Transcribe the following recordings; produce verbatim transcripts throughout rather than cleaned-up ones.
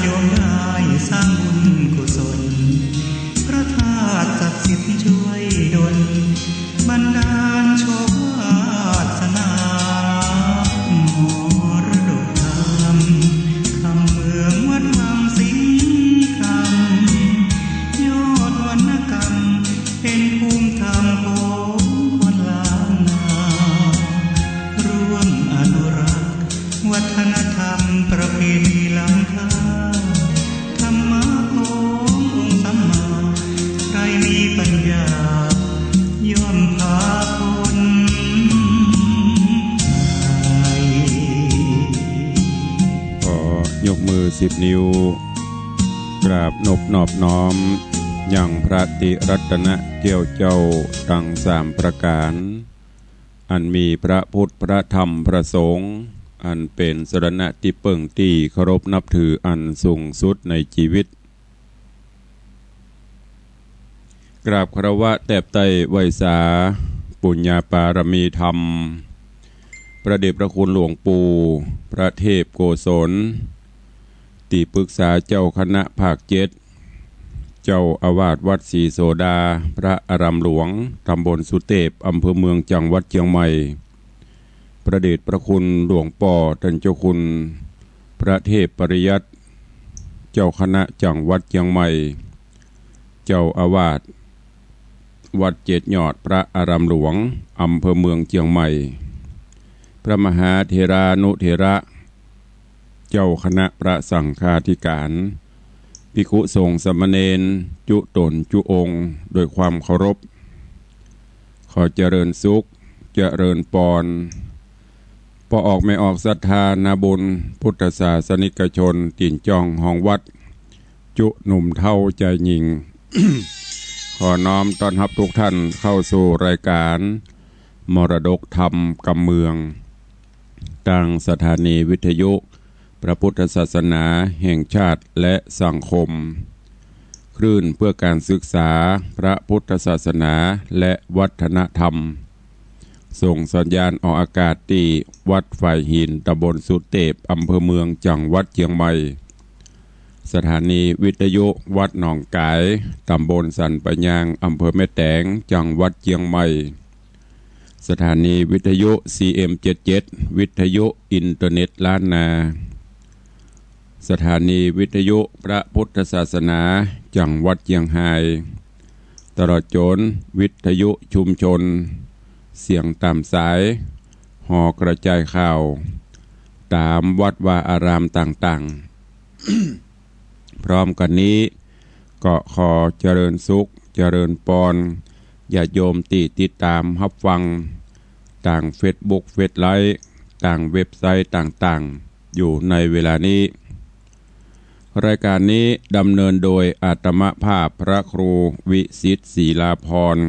โยมได้สร้างบุญกุศล พระธาตุศักดิ์สิทธิ์ช่วยดล บันดาลโชควาสนา มรดกธรรม คำเมืองวัดวังสิงห์คำ ยอดวรรณกรรม เป็นภูมิธรรมของคนล้านนา ร่วมอนุรักษ์วัฒนธรรมประเพณีล้ำค่า ธรรมะขององค์สัมมา ใครมีปัญญา ย่อมพาพ้นภัย ขอยกมือสิบนิ้ว กราบนบนอบน้อม ยังพระติรัตนะเตี้ยวเจ้าตังสามประก๋าน อันมีพระพุทธ พระธรรม พระสงฆ์ อันเป๋นสรณะตี้เปิ้งตี้เคารพนับถืออันสูงสุดในจีวิต กราบคารวะแตบไต้ไหว้สา ปุญญาปารมีธรรม พระเดชพระคุณหลวงปู่ พระเทพโกศล ตี้ปรึกษาเจ้าคณะภาคเจ็ด เจ้าอาวาสวัดศรีโสดา พระอารามหลวง ตำบลสุเตพ อำเภอเมือง จังหวัดเจียงใหม่ พระเดชพระคุณหลวงป้อต้านเจ้าคุณ พระเทพปริยัติ เจ้าคณะจังหวัดเจียงใหม่ เจ้าอาวาสวัดเจ็ดยอด พระอารามหลวง อำเภอเมืองเจียงใหม่ พระมหาเถรานุเถระ เจ้าคณะพระสังฆาธิการ ภิกขุสงฆ์สามเณร จุ๊ต๋นจุ๊องค์ โดยความเคารพ ขอเจริญสุข เจริญปอน ป้อออกแม่ออกศรัทธานาบุญ พุทธศาสนิกชน ตี๋นจ้องฮองวัด จุ๊หนุ่มเฒ่าจายญิง ขอน้อมต้อนฮับทุกท่านเข้าสู่รายการมรดกธรรมกำเมือง ตางสถานีวิทยุพระพุทธศาสนาแห่งชาติและสังคม คลื่นเพื่อการศึกษาพระพุทธศาสนาและวัฒนธรรม ส่งสัญญาณออกอากาศตี้วัดฝายหิน ตำบลสุเตพ อำเภอเมือง จังหวัดเจียงใหม่ สถานีวิทยุวัดหนองก๋าย ตำบลสันป่ายาง อำเภอแม่แตง จังหวัดเจียงใหม่ สถานีวิทยุ ซีเอ็มเจ็ดเจ็ด วิทยุอินเทอร์เน็ตล้านนา สถานีวิทยุพระพุทธศาสนา จังหวัดเจียงฮาย ตลอดจ๋นวิทยุชุมชน เสียงต๋ามสาย หอกระจายข่าว ต๋ามวัดวาอารามต่างๆ พร้อมกั๋นนี้ ก็ขอเจริญสุข เจริญปอน ญาติโยมตี้ติดต๋ามฮับฟัง ตางเฟซบุ๊ก เฟซไลฟ์ ตางเว็บไซต์ต่างๆ อยู่ในเวลานี้ รายการนี้ดำเนินโดยอาตมาภาพพระครูวิสิทธิ์ ศิลาภรณ์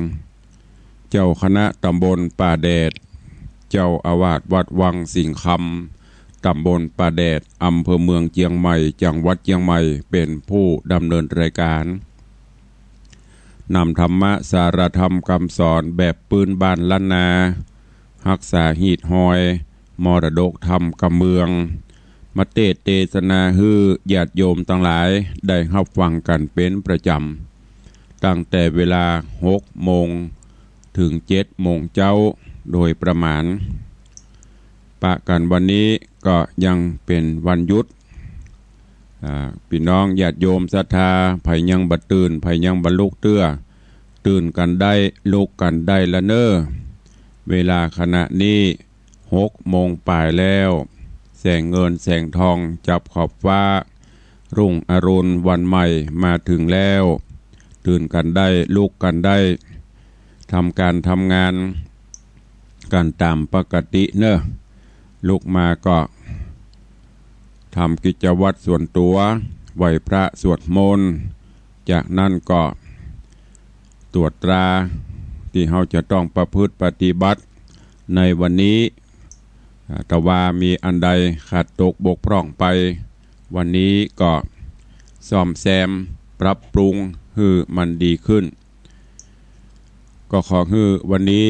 เจ้าคณะตำบลป่าแดด เจ้าอาวาสวัดวังสิงห์คำ ตำบลป่าแดด อำเภอเมืองเจียงใหม่ จังหวัดเจียงใหม่ เป๋นผู้ดำเนินรายการ นำธรรมะสาระธรรมกำสอนแบบปื้นบ้านล้านนา ฮักษาฮีตฮอย มรดกธรรมกำเมือง มาเตสน์เตสนาหื้อญาติโยมตังหลายได้ฮับฟังกั๋นเป๋นประจ๋ำ ตั้งแต่เวลาหกโมงเถิงเจ็ดโมงเจ๊าโดยประมาณ ปะกั๋นวันนี้ก็ยังเป๋นวันหยุด อ่า ปี้น้องญาติโยมศรัทธา ใผยังบ่ตื่น ใผยังบ่ลุกเตื้อ ตื่นกั๋นได้ ลุกกั๋นได้ละเน่อ เวลาขณะนี้ หกโมงป๋ายแล้ว แสงเงินแสงทองจับขอบฟ้า รุ่งอรุณวันใหม่มาเถิงแล้ว ตื่นกั๋นได้ ลุกกั๋นได้ ทำก๋านทำงานกั๋นต๋ามปกติเน่อ ลุกมาก็ทำกิจวัตรส่วนตั๋ว ไหว้พระสวดมนต์ จากนั้นก็ตรวจตราตี้เฮาจะต้องประพฤติปฏิบัติในวันนี้ อ่า ถ้าว่ามีอันใดขาดตกบกพร่องไป วันนี้ก็ซ่อมแซมปรับปรุงหื้อมันดีขึ้น ก็ขอหื้อวันนี้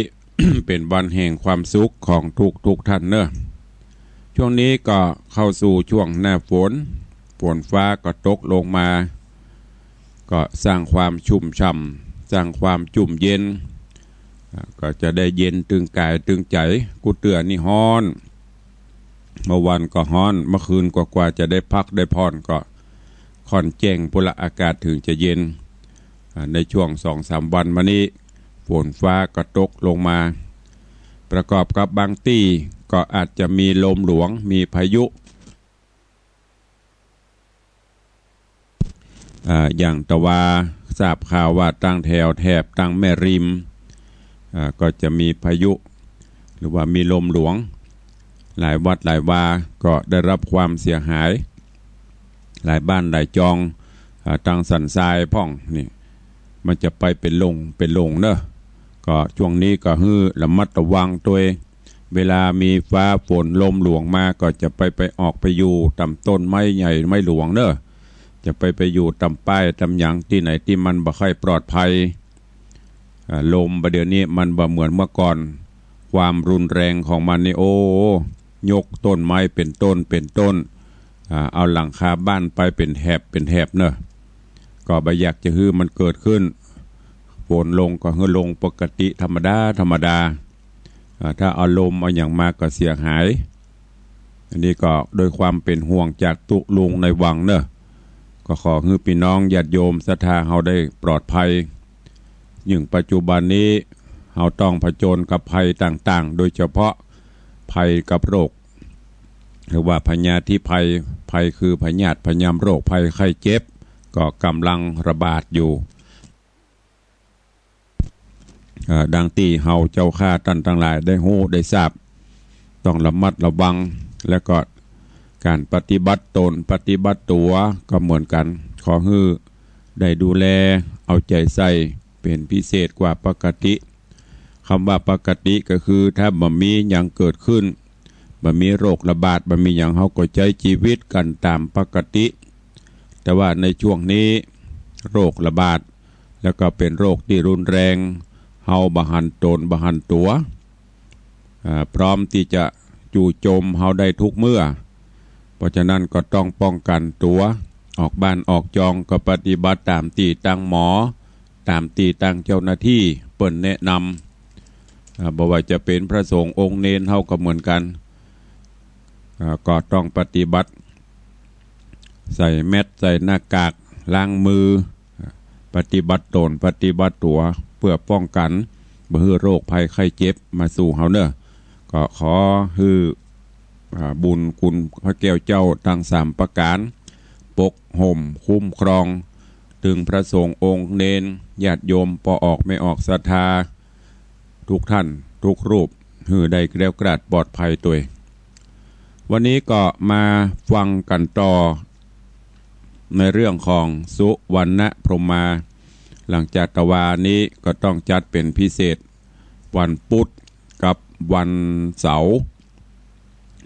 เป๋นวันแห่งความสุขของทุกๆ ท่านเน่อ ช่วงนี้ก็เข้าสู่ช่วงหน้าฝน ฝ ฝนฟ้าก็ตกลงมา ก็สร้างความชุ่มฉ่ำ สร้างความจุ่มเย็น อ่า ก็จะได้เย็นตึงก๋ายตึงใจ๋ กู้เตื้อนี่ฮ้อน เมื่อวานก็ฮ้อน เมื่อคืนกว่า กว่าจะได้พักได้ผ่อนก็ค่อนแจ้งปู้นละ อากาศถึงจะเย็น อ่า ในช่วงสองสามวันมานี้ ฝนฟ้าก็ตกลงมา ประกอบกับบางตี้ก็อาจจะมีลมหลวง มีพายุ อ่า อย่างตะวาทราบข่าวว่าตางแถวแถบตางแม่ริม อ่า ก็จะมีพายุ หรือว่ามีลมหลวง หลายวัดหลายวาก็ได้รับความเสียหาย หลายบ้านหลายจอง อ่า ตางสันทรายพ่องนี่ มันจะไปเป๋นหล่งเป๋นหล่งเนาะ ก็ช่วงนี้ก็หื้อระมัดระวังตวย เวลามีฟ้าฝนลมหลวงมาก็จะไป ไปออกไปอยู่ต๋ามต้นไม้ใหญ่ไม้หลวงเนาะ จะไป ไปอยู่ต๋ามป้ายต๋ามหยังตี้ไหนตี้มันบ่ค่อยปลอดภัย อ่า ลมบ่าเดี๋ยวนี้มันบ่เหมือนเมื่อก่อน ความรุนแรงของมันนี่ โอ้ ยกต้นไม้เป๋นต้นเป๋นต้น อ่า เอาหลังคาบ้านไปเป๋นแถบเป๋นแถบเนาะ ก็บ่อยากจะหื้อมันเกิดขึ้น ฝนลงก็หื้อลงปกติธรรมดาธรรมดา อ่า ถ้าเอาลมเอาหยังมาก็เสียหาย อันนี้ก็ด้วยความเป๋นห่วงจากตุ๊ลุงในวังเนาะ ก็ขอหื้อปี้น้องญาติโยมศรัทธาเฮาได้ปลอดภัย ยิ่งปัจจุบันนี้เฮาต้องผจญกับภัยต่างๆ โดยเฉพาะภัยกับโรค หรือว่าพยาธิภัย ภัยคือพยาธิพยามโรคภัยไข้เจ็บ ก็ก๋ำลังระบาดอยู่ เอ่อ ดังตี้เฮาเจ้าข้าต้านตังหลายได้ฮู้ได้ทราบ ต้องระมัดระวัง แล้วก็ก๋านปฏิบัติตนปฏิบัติตั๋วก็เหมือนกั๋น ขอหื้อได้ดูแลเอาใจ๋ใส่เป๋นพิเศษกว่าปกติ กำว่าปกติก็คือถ้าบ่มีหยังเกิดขึ้น บ่มีโรคระบาด บ่มีหยัง เฮาก็ใจ๊จีวิตกั๋นต๋ามปกติ แต่ว่าในช่วงนี้โรคระบาด แล้วก็เป๋นโรคตี้รุนแรง เฮาบ่หันต๋นบ่หันตั๋ว อ่า พร้อมตี้จะจู่โจมเฮาได้ทุกเมื่อ เพราะฉะนั้นก็ต้องป้องกั๋นตั๋ว ออกบ้านออกจองก็ปฏิบัติต๋ามตี้ตางหมอ ต๋ามตี้ตางเจ้าหน้าตี้เปิ้นแนะนำ อ่า บ่ว่าจะเป๋นพระสงฆ์องค์เณรเฮาก็เหมือนกั๋น อ่า ก็ต้องปฏิบัติ ใส่แมสก์ ใส่หน้ากาก ล้างมือ ปฏิบัติตนปฏิบัติตั๋ว เพื่อป้องกั๋นบ่หื้อโรคภัยไข้เจ็บมาสู่เฮาเนาะ ก็ขอหื้อ อ่า บุญคุณพระแก้วเจ้าตังสามประก๋าน ปกห่มคุ้มครอง ตึงพระสงฆ์องค์เณร ญาติโยมป้อออกแม่ออกศรัทธา ทุกท่านทุกรูป หื้อได้แคล้วคลาดปลอดภัยตวย วันนี้ก็มาฟังกั๋นต่อ ในเรื่องของสุวรรณพรหมา หลังจากตะวานี้ก็ต้องจัดเป๋นพิเศษ วันพุธกับวันเสาร์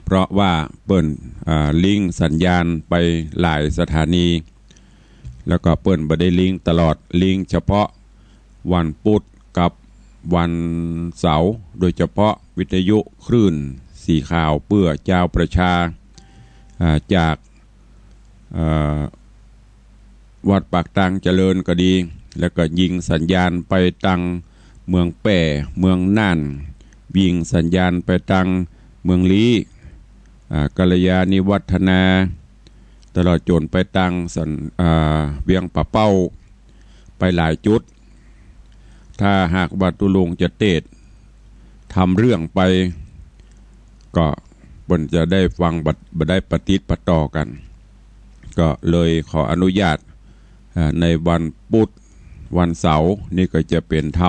เพราะว่าเปิ้น อ่า ลิงก์สัญญาณไปหลายสถานี แล้วก็เปิ้นบ่ได้ลิงก์ตลอด ลิงก์เฉพาะวันพุธกับวันเสาร์ โดยเฉพาะวิทยุคลื่นสีขาวเปื้อจาวประชา อ่า จาก เอ่อ วัดปากตางเจริญก็ดี แล้วก็ยิงสัญญาณไปตังเมืองแป้ เมืองน่าน ยิงสัญญาณไปตังเมืองลี้ อ่า กัลยาณิวัฒนา ตลอดจ๋นไปตังสัน อ่า เวียงป่าเป้า ไปหลายจุด ถ้าหากว่าตุ๊ลุงจะเตสน์ ทำเรื่องไป ก็เปิ้นจะได้ฟังบ่ บ่ได้ปะติดปะต่อกั๋น ก็เลยขออนุญาต อ่า ในวันพุธ วันเสาร์นี่ก็จะเป๋นท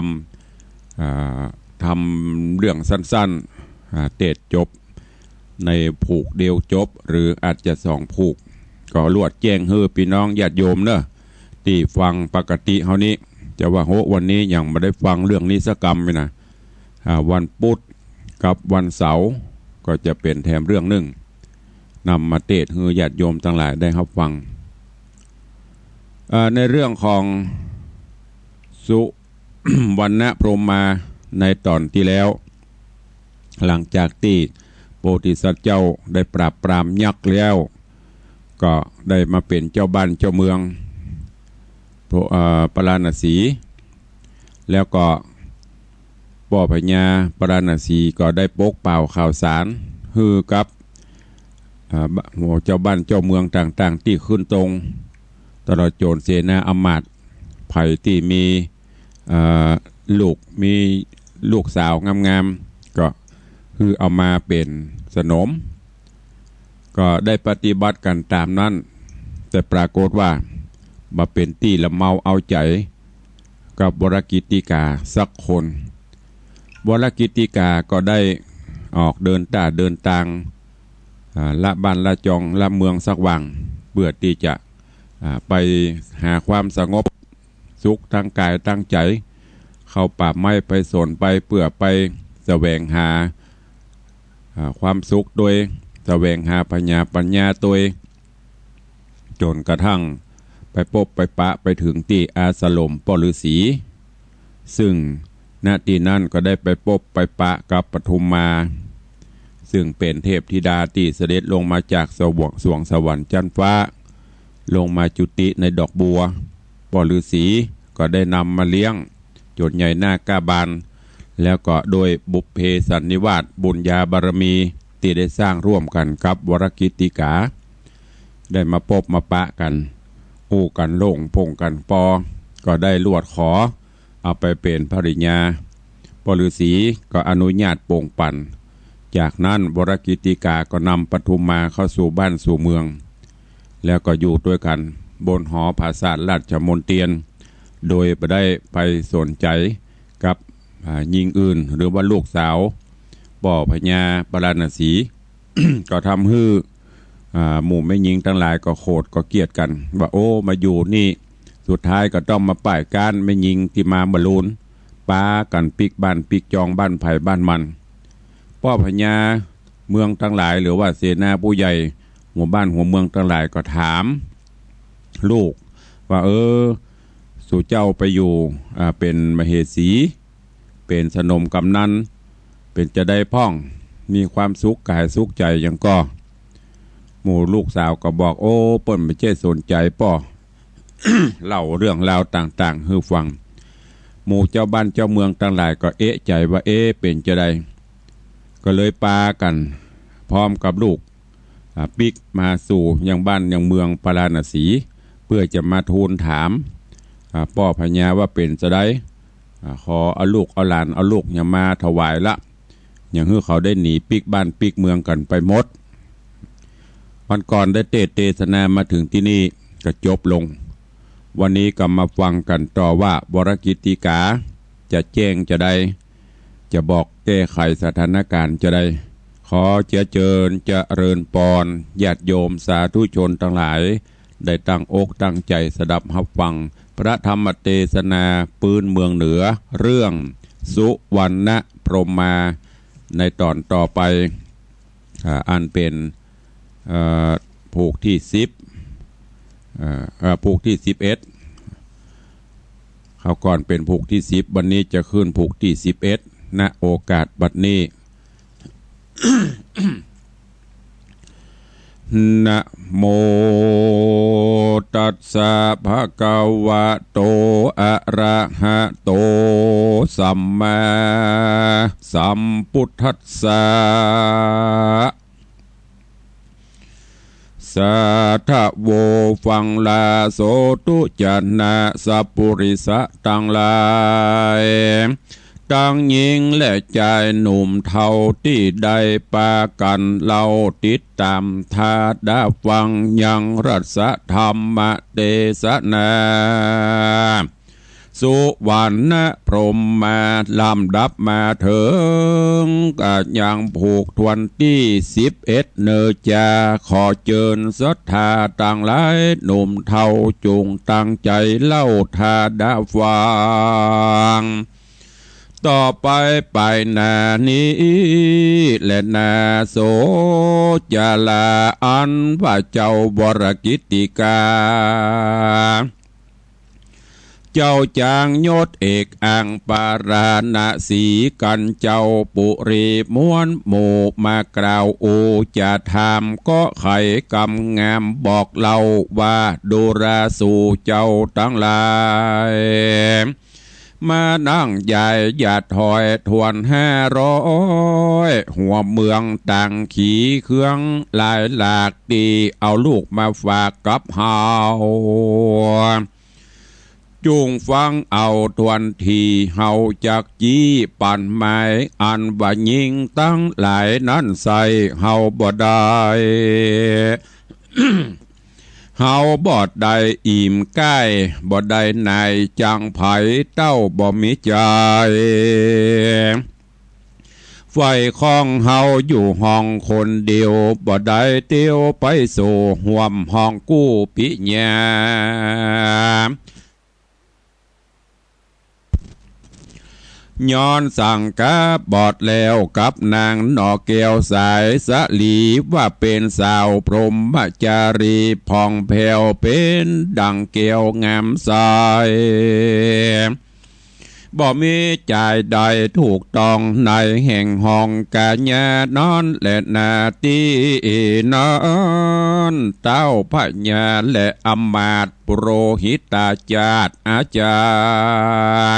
ำ อ่า ทำเรื่องสั้นๆ อ่า เตสน์จบ ในผูกเดียวจบ หรืออาจจะสองผูก ก็ลวดแจ้งหื้อปี้น้องญาติโยมเนาะ ตี้ฟังปกติเฮานี้ จะว่า โห วันนี้ยังบ่ได้ฟังเรื่องนี้สักกำเลยนะ อ่า วันพุธกับวันเสาร์ก็จะเป๋นแถมเรื่องนึ่ง นำมาเตสน์หื้อญาติโยมตังหลายได้ฮับฟัง อ่า ในเรื่องของสุวรรณพรหมาในต๋อนตี้แล้ว หลังจากตี้โพธิสัตว์เจ้าได้ปราบปรามยักษ์แล้ว ก็ได้มาเป๋นเจ้าบ้านเจ้าเมือง พวก เอ่อ ปาราณสี แล้วก็ป้อพญาปาราณสีก็ได้ปกเป่าข่าวสารหื้อกับ เอ่อ หัวเจ้าบ้านเจ้าเมืองต่างๆ ตี้ขึ้นตรง ตลอดจ๋นเสนาอำมาตย์ ใผตี้มี เอ่อ ลูก มีลูกสาวงามๆ ก็หื้อเอามาเป๋นสนม ก็ได้ปฏิบัติกั๋นต๋ามนั้น แต่ปรากฏว่าบ่เป๋นตี้ละเมาเอาใจ๋กับวรกิตติกาสักคน วรกิตติกาก็ได้ออกเดินต้าเดินตาง อ่า ละบ้านละจองละเมืองสักหว่าง เปื้อตี้จะ อ่า ไปหาความสงบสุขตางก๋ายตางใจ๋ เข้าป่าไม้ไปสวนไป เปื้อไปแสวงหา อ่า ความสุขตวย แสวงหาผญาปัญญาตวย จ๋นกระทั่งไปปบไปปะไปเถิงตี้อาสรมป้อฤๅษี ซึ่ง ณ ตี้นั้นก็ได้ไปปบไปปะกับปทุมมา ซึ่งเป๋นเทพธิดาตี้เสด็จลงมาจากสวง สวงสวรรค์จั๊นฟ้า ลงมาจุติในดอกบัว ป้อฤๅษีก็ได้นำมาเลี้ยงจ๋นใหญ่หน้าก้าบาน แล้วก็โดยบุพเพสันนิวาสบุญญาบารมีตี้ได้สร้างร่วมกั๋นกับวรกิตติกา ได้มาปบมาปะกั๋น อู้กั๋นโล่งโป่งกั๋นปอ ก็ได้ลวดขอ เอาไปเป๋นภริยา ป้อฤๅษีก็อนุญาตโป่งปั๋น จากนั้นวรกิตติกาก็นำปทุมมาเข้าสู่บ้านสู่เมือง แล้วก็อยู่ตวยกั๋นบนหอผาสาทราชมนเตียร โดยบ่ได้ไปสนใจ๋กับ อ่า ญิงอื่น หรือว่าลูกสาวป้อพญาปาราณสี ก็ทำหื้อ อ่า หมู่แม่ญิงตังหลายก็โขดก็เกลียดกั๋น ว่า โอ้ มาอยู่นี่ สุดท้ายก็ต้องมาป้ายก๊านแม่ญิงตี้มาบ่ลูน ปากั๋นปิ๊กบ้านปิ๊กจองบ้านใผบ้านมัน ป้อพญาเมืองตังหลาย หรือว่าเสนาผู้ใหญ่หัวบ้านหัวเมืองตังหลายก็ถามลูกว่า เออ สูเจ้าไปอยู่ อ่า เป๋นมเหสี เป๋นสนมกำนัน เป๋นจาใดพ่อง มีความสุขก๋ายสุขใจ๋หยังก่อ หมู่ลูกสาวก็บอก โอ้ เปิ้นบ่ใจ้สนใจ๋ป้อ เล่าเรื่องราวต่างๆ หื้อฟัง หมู่เจ้าบ้านเจ้าเมืองตังหลายก็เอะใจ๋ว่า เอ๊ะ เป๋นจาใด ก็เลยปากั๋นพร้อมกับลูก อ่า ปิ๊กมาสู่ยังบ้านยังเมืองปาราณสี เปื้อจะมาทูลถาม อ่า ป้อพญาว่าเป๋นจาใด อ่า ขอเอาลูกเอาหลานเอาลูกหยังมาถวายละ หยังหื้อเขาได้หนีปิ๊กบ้านปิ๊กเมืองกั๋นไปหมด วันก่อนได้เตสน์เตสนามาเถิงตี้นี่ก็จบลง วันนี้ก็มาฟังกั๋นต่อว่าวรกิตติกาจะแจ้งจาใด จะบอกแก้ไขสถานการณ์จาใด ขอเจียเจิญเจริญปอน ญาติโยมสาธุชนตังหลาย ได้ตั้งอกตั้งใจ๋สดับฮับฟัง พระธรรมเตสนาปื๊นเมืองเหนือ เรื่องสุวรรณพรหมา ในต๋อนต่อไป อ่า อันเป๋น เอ่อ ผูกตี้สิบ เอ่อ เอ่อ ผูกตี้สิบเอ็ด คราวก่อนเป๋นผูกตี้สิบ วันนี้จะขึ้นผูกตี้สิบเอ็ด ณ โอกาสบัดนี้ นะโมตัสสะ ภะคะวะโต อะระหะโต สัมมาสัมพุทธัสสะ สาธะโว ฟังลาโสตุ จะนะสัปปุริสะตังหลาย ตังญิงและจายหนุ่มเฒ่าตี้ได้ปากั๋นเล่าติดต๋ามถาดะฟังยังรัสธรรมเตสนา สุวรรณพรหมา ลำดับมาเถิง อ่า ยังผูกถ้วนตี้สิบเอ็ดเนอจา ขอเจิญศรัทธาตังหลายหนุ่มเฒ่าจุ่งตั้งใจ๋เล่าถาดะฟัง ต่อไปไปหน้านี้และหน้าโสจาลา อันว่าเจ้าวรกิตติกา เจ้าจางยศเอกอังปาราณสี กั๋นเจ้าปุรีม้วนหมู่ มากล่าวโอจะถาม เกาะไขกำงามบอกเล่าว่า ดูราสู่เจ้าตังหลาย มานั่งใหญ่อย่าถอยทวนห้าร้อย หัวเมืองต่างขี่เครื่องหลายหลาก ตี้เอาลูกมาฝากกับเฮา จุ่งฟังเอาทวนที เฮาจักจี้ปั๋นหมาย อันว่าญิงตังหลายนั้นใส่เฮาบ่ได้ เฮาบ่ได้อิ่มใก้ บ่ได้หน่ายจังใผ เต้าบ่มีใจ๋ ใฝ่ของเฮาอยู่ห้องคนเดียว บ่ได้เตียวไปสู่ฮ่วมห้องกู้ปิญญา ย้อนสังกาบอดแล้วกับนางหน่อแก้วสายสะหลี ว่าเป๋นสาวพรหมจารีผ่องแผ้วเป๋นดั่งแก้วงามใส บ่มีจายใดถูกต้องในแห่งห้องกัญญานั้นแลนา ตี้นั้นเต้าพญาและอำมาตย์ ปุโรหิตาจาติอาจา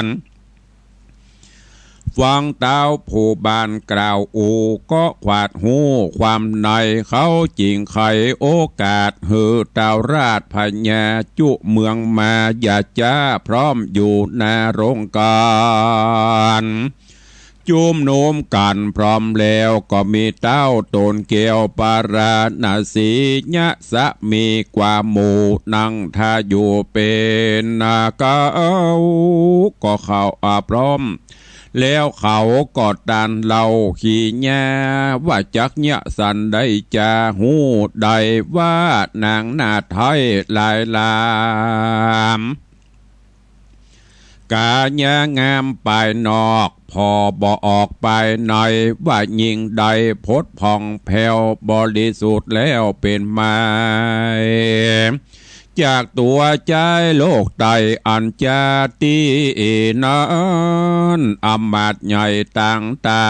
รย์ ฟังเต้าผู้บ้านกล่าวอู้ เกาะขวาดฮู้ความใน เขาจึ่งไขโอกาสหื้อเต้าราชพญาจุเมืองมา อย่าจ๊าพร้อมอยู่หน้าโรงก๋าน จุมนุมกั๋นพร้อมแล้ว ก็มีเต้าต๋นแก้วปาราณสี ยะสะมีกว่าหมู่ นั่งท่าอยู่เป๋นนาเก๊า ก็เขาอาพร้อม แล้วเขาก็ตรัสเล่าขีญา ว่าจักยะสันได้จาฮู้ได้ว่า นางนาฏไท้หลายลาม ก๋ายะงามปายนอก ผ่อบ่ออกปายใน ว่าญิงใดผดผ่องแผ้วบริสุทธิ์แล้วเป๋นไม้ จากตั๋วจายโลกไต้อันจาตี้นั้น อำมาตย์ใหญ่ต่างต๋า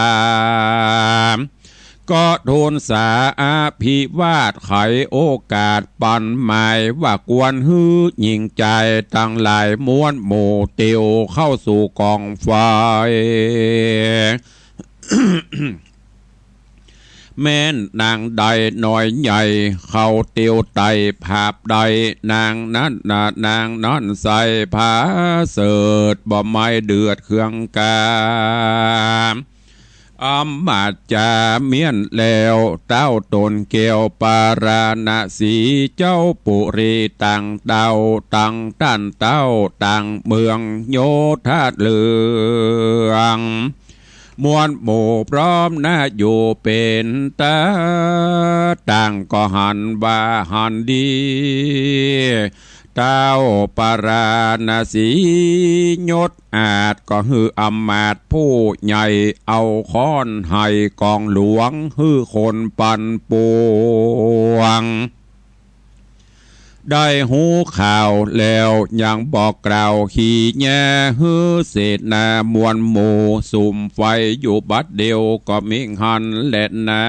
ก็ทูลสาอภิวาทไขโอกาสปั๋นหมาย ว่าควรหื้อญิงจายตังหลายม้วนหมู่เตียวเข้าสู่ก๋องไฟ แม้นนางใดน้อยใหญ่เข้าเตียวไต่ผาบใด นางนั้นนา นางนั้นใส่ผาเสริฐ บ่ไม้เดือดเครื่องกา อำมาตย์จ๋าเมี้ยนแล้ว เต้าต๋นแก้วปาราณสี เจ้าปุรีต่างเต้า ต่างต้านเต้า ต่างเมืองโยธาเหลือง ม้วนหมู่พร้อมหน้าอยู่เป๋นต๋า ต่างก็หันว่าหันดี เต้าปาราณสียศอาจ ก็หื้ออำมาตย์ผู้ใหญ่ เอาค้อนไห้ก๋องหลวง หื้อคนปั่นป่วง ได้ฮู้ข่าวแล้วยังบอกกล่าวขีญา หื้อเสนามวลหมู่สุมไฟอยู่บัดเดียว ก็มิหั้นแลนา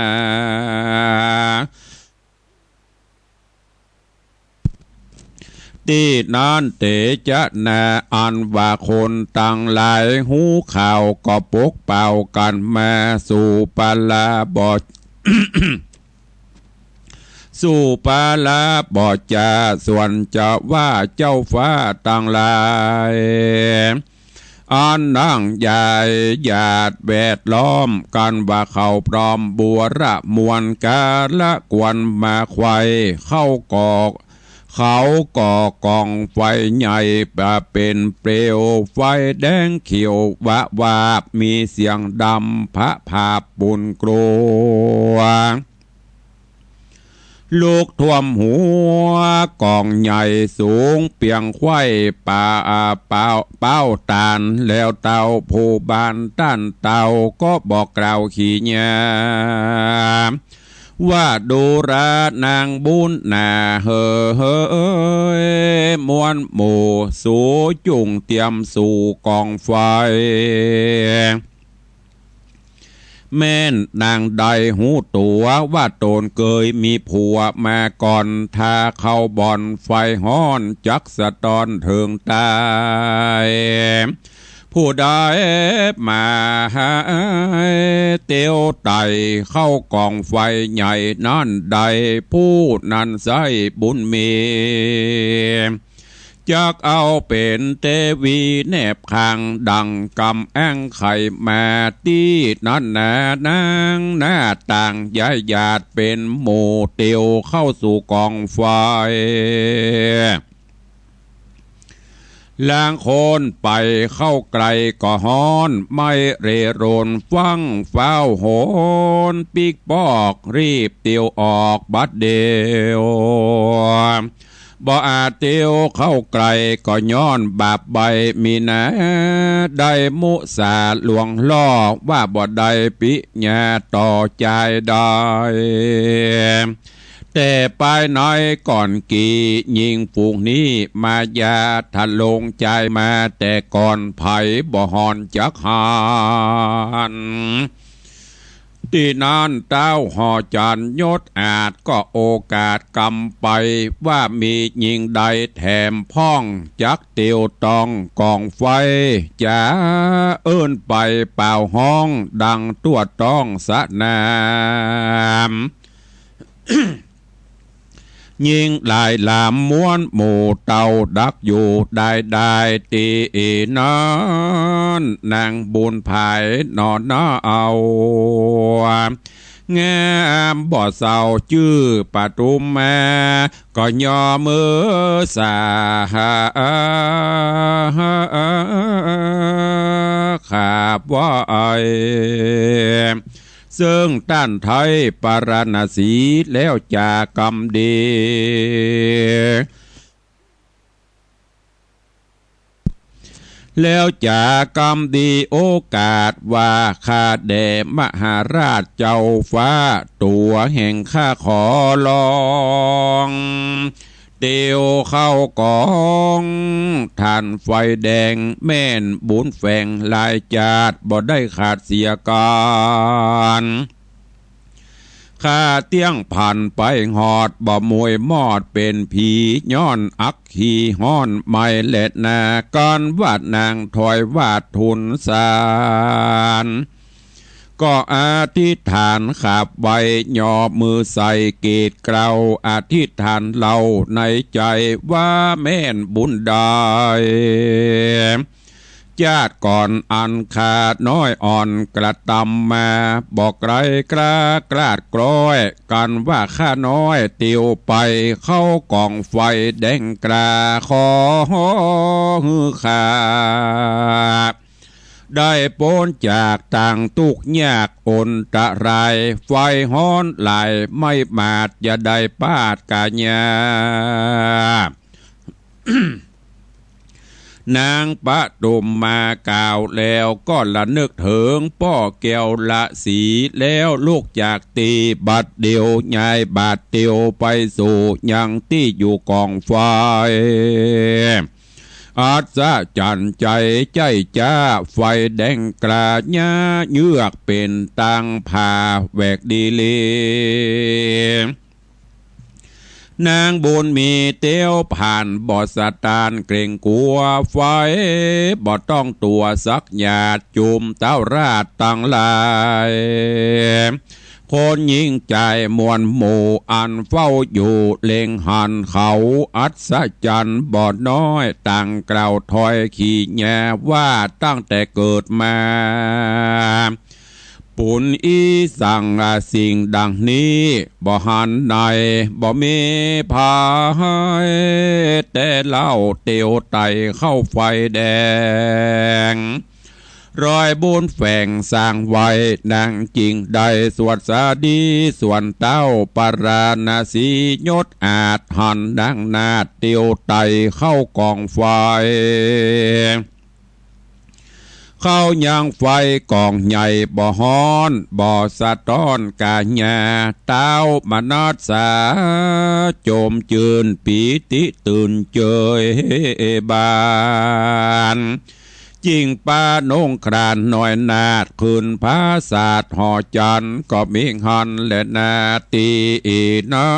ตี้นั้นเตจะนา อันว่าคนตังหลายฮู้ข่าว ก็ปกเป่ากั๋นมาสู่ปาลาบ่ สู่ปาลาบ่จา ส่วนจะว่าเจ้าฟ้าตังหลาย อันนั่งใหญ่หยาดแวดล้อมกั๋น ว่าเขาพร้อมบัวระมวลกาละกวนมาไขว่ เข้าก็ เขาก่อก๋องไฟใหญ่ประเป๋นเปลวไฟแดงเขียววะวาบ มีเสียงดำพะผาบปุ่นกลัว ลุกท่วมหัวก๋องใหญ่สูงเปียงไขว่ป่า เป้า เป้าต๋าน แล้วเต้าผู้บ้านต้านเต้าก็บอกกล่าวขีญา ว่าดูรานางบุญนาเหย วนหมู่ สูจุ่งเตรียมสู่ก๋องไฟ แม่นนางใดฮู้ตั๋วว่าต๋นเกยมีผัวมาก่อน ถ้าเข้าบ่อนไฟฮ้อนจักสะต๊อนเถิงต๋าย ผู้ใดมาหาเตียวไต่เข้าก๋องไฟใหญ่นั้นได้ ผู้นั้นใส้บุญมี จักเอาเป๋นเตวีแนบข้างดั่งก๋ำแอ้งไข่มา ตี้นั้นนา นางหน้าต่างย้ายหยาดเป๋นหมู่เตียวเข้าสู่ก๋องไฟ ลางคนไปเข้าใก้ก็ฮ้อน ไม่เร่รนฟั่งฟ้าวหน ปิ๊กปอกรีบเตียวออกบัดเดียว บ่อาจเตียวเข้าใก้ก็ย้อนบาปใบมีนา ได้มุสาหลวงล่อว่าบ่ได้ปิญญาต่อจายได้ แต่ปายในก่อนกี่ ญิงฝูงนี้มายาทะลงจายมา แต่ก่อนใผบ่ห่อนจักหัน ตี้นั้นต้าวหอจันทร์ยศอาจก็โอกาสกำไป ว่ามีญิงใดแถมพ่องจักเตียวต้องก๋องไฟ จ๋าเอิ้นไปเป่าฮ้องดังตั้วต้องสนาม ญิงหลายหลามม้วนหมู่เต้าดักอยู่ได้ได้ตี้นั้น นางบุญผายหนอหน้าเอา งามบ่เศร้าจื้อปทุมมา ก็ย่อมือสา ขาบไหว้ เซิ่งต้านไทยปาราณสีแล้วจ๋ากำดี แล้วจ๋ากำดีโอกาสว่า ข้าแด่มหาราชเจ้าฟ้า ตั๋วแห่งข้าขอลอง เตียวเข้าก๋องถ่านไฟแดง แม่นบุญแฝงหลายจาติ บ่ได้ขาดเสียกาล ข้าเตี้ยงผ่านไปฮอด บ่มวยมอดเป๋นผี ย้อนอักขีฮ้อนไหม้แลนา กั๋นว่านางถอยวาดทูลสาร ก็อธิษฐานขาบไหว้ ย่อมือใส่เกศเกลา อธิษฐานเล่าในใจ๋ว่า แม่นบุญได้ จาติก่อนอันข้าน้อยอ่อนกระตำมา บ่ไกลกล้ากลาดกล้อย กั๋นว่าข้าน้อยเตียวไป เข้าก๋องไฟแดงกล้า ขอหื้อข้า ได้ป๊นจากตางตุ๊กข์ยากอนตราย ไฟฮ้อนหลายไหม้หมาด อย่าได้ปาดก๋ายา นางปทุมมากล่าวแล้ว ก็ระนึกเถิงป้อแก้วละสี แล้วลุกจากตี้บัดเดี่ยว ย้ายบาทเตียวไปสู่ยังตี้อยู่ก๋องไฟ อัศจรรย์ใจ๋ ใจ๊จ๊า ไฟแดงกล้า เยือกเป๋นตางผ่าแหวกดีหลี นางบุญมีเตียวผ่านบ่สะตานเกรงกั๋วไฟ บ่ต้องตั๋วสักหยาด จุมเต้าราชตังหลาย คนญิงจายมวลหมู่ อันเฝ้าอยู่เล็งหันเขา อัศจรรย์บ่น้อย ต่างกล่าวถ้อยขีญาว่า ตั้งแต่เกิดมา ปุญอีสังสิ่งดังนี้ บ่หันใน บ่มีภัย แต่เล่าเตียวไต่เข้าไฟแดง รอยบุญแฝงสร้างไว้ นางจึงได้สวัสดี ส่วนเต้าปาราณสี ยศอาจหันนางนาฏเตียวไต่เข้าก๋องไฟ เขายังไฟก๋องใหญ่บ่ฮ้อน บ่สะต๊อนก๋าหญ้า เต้ามนัสสาจมจื้น ปีติตื่นเจิยบาน จิ่งปานุ่งครานน้อยนาฏ ขึ้นผาสาทย์หอจันทร์ ก็มีหั้นแลนา ตี้นั้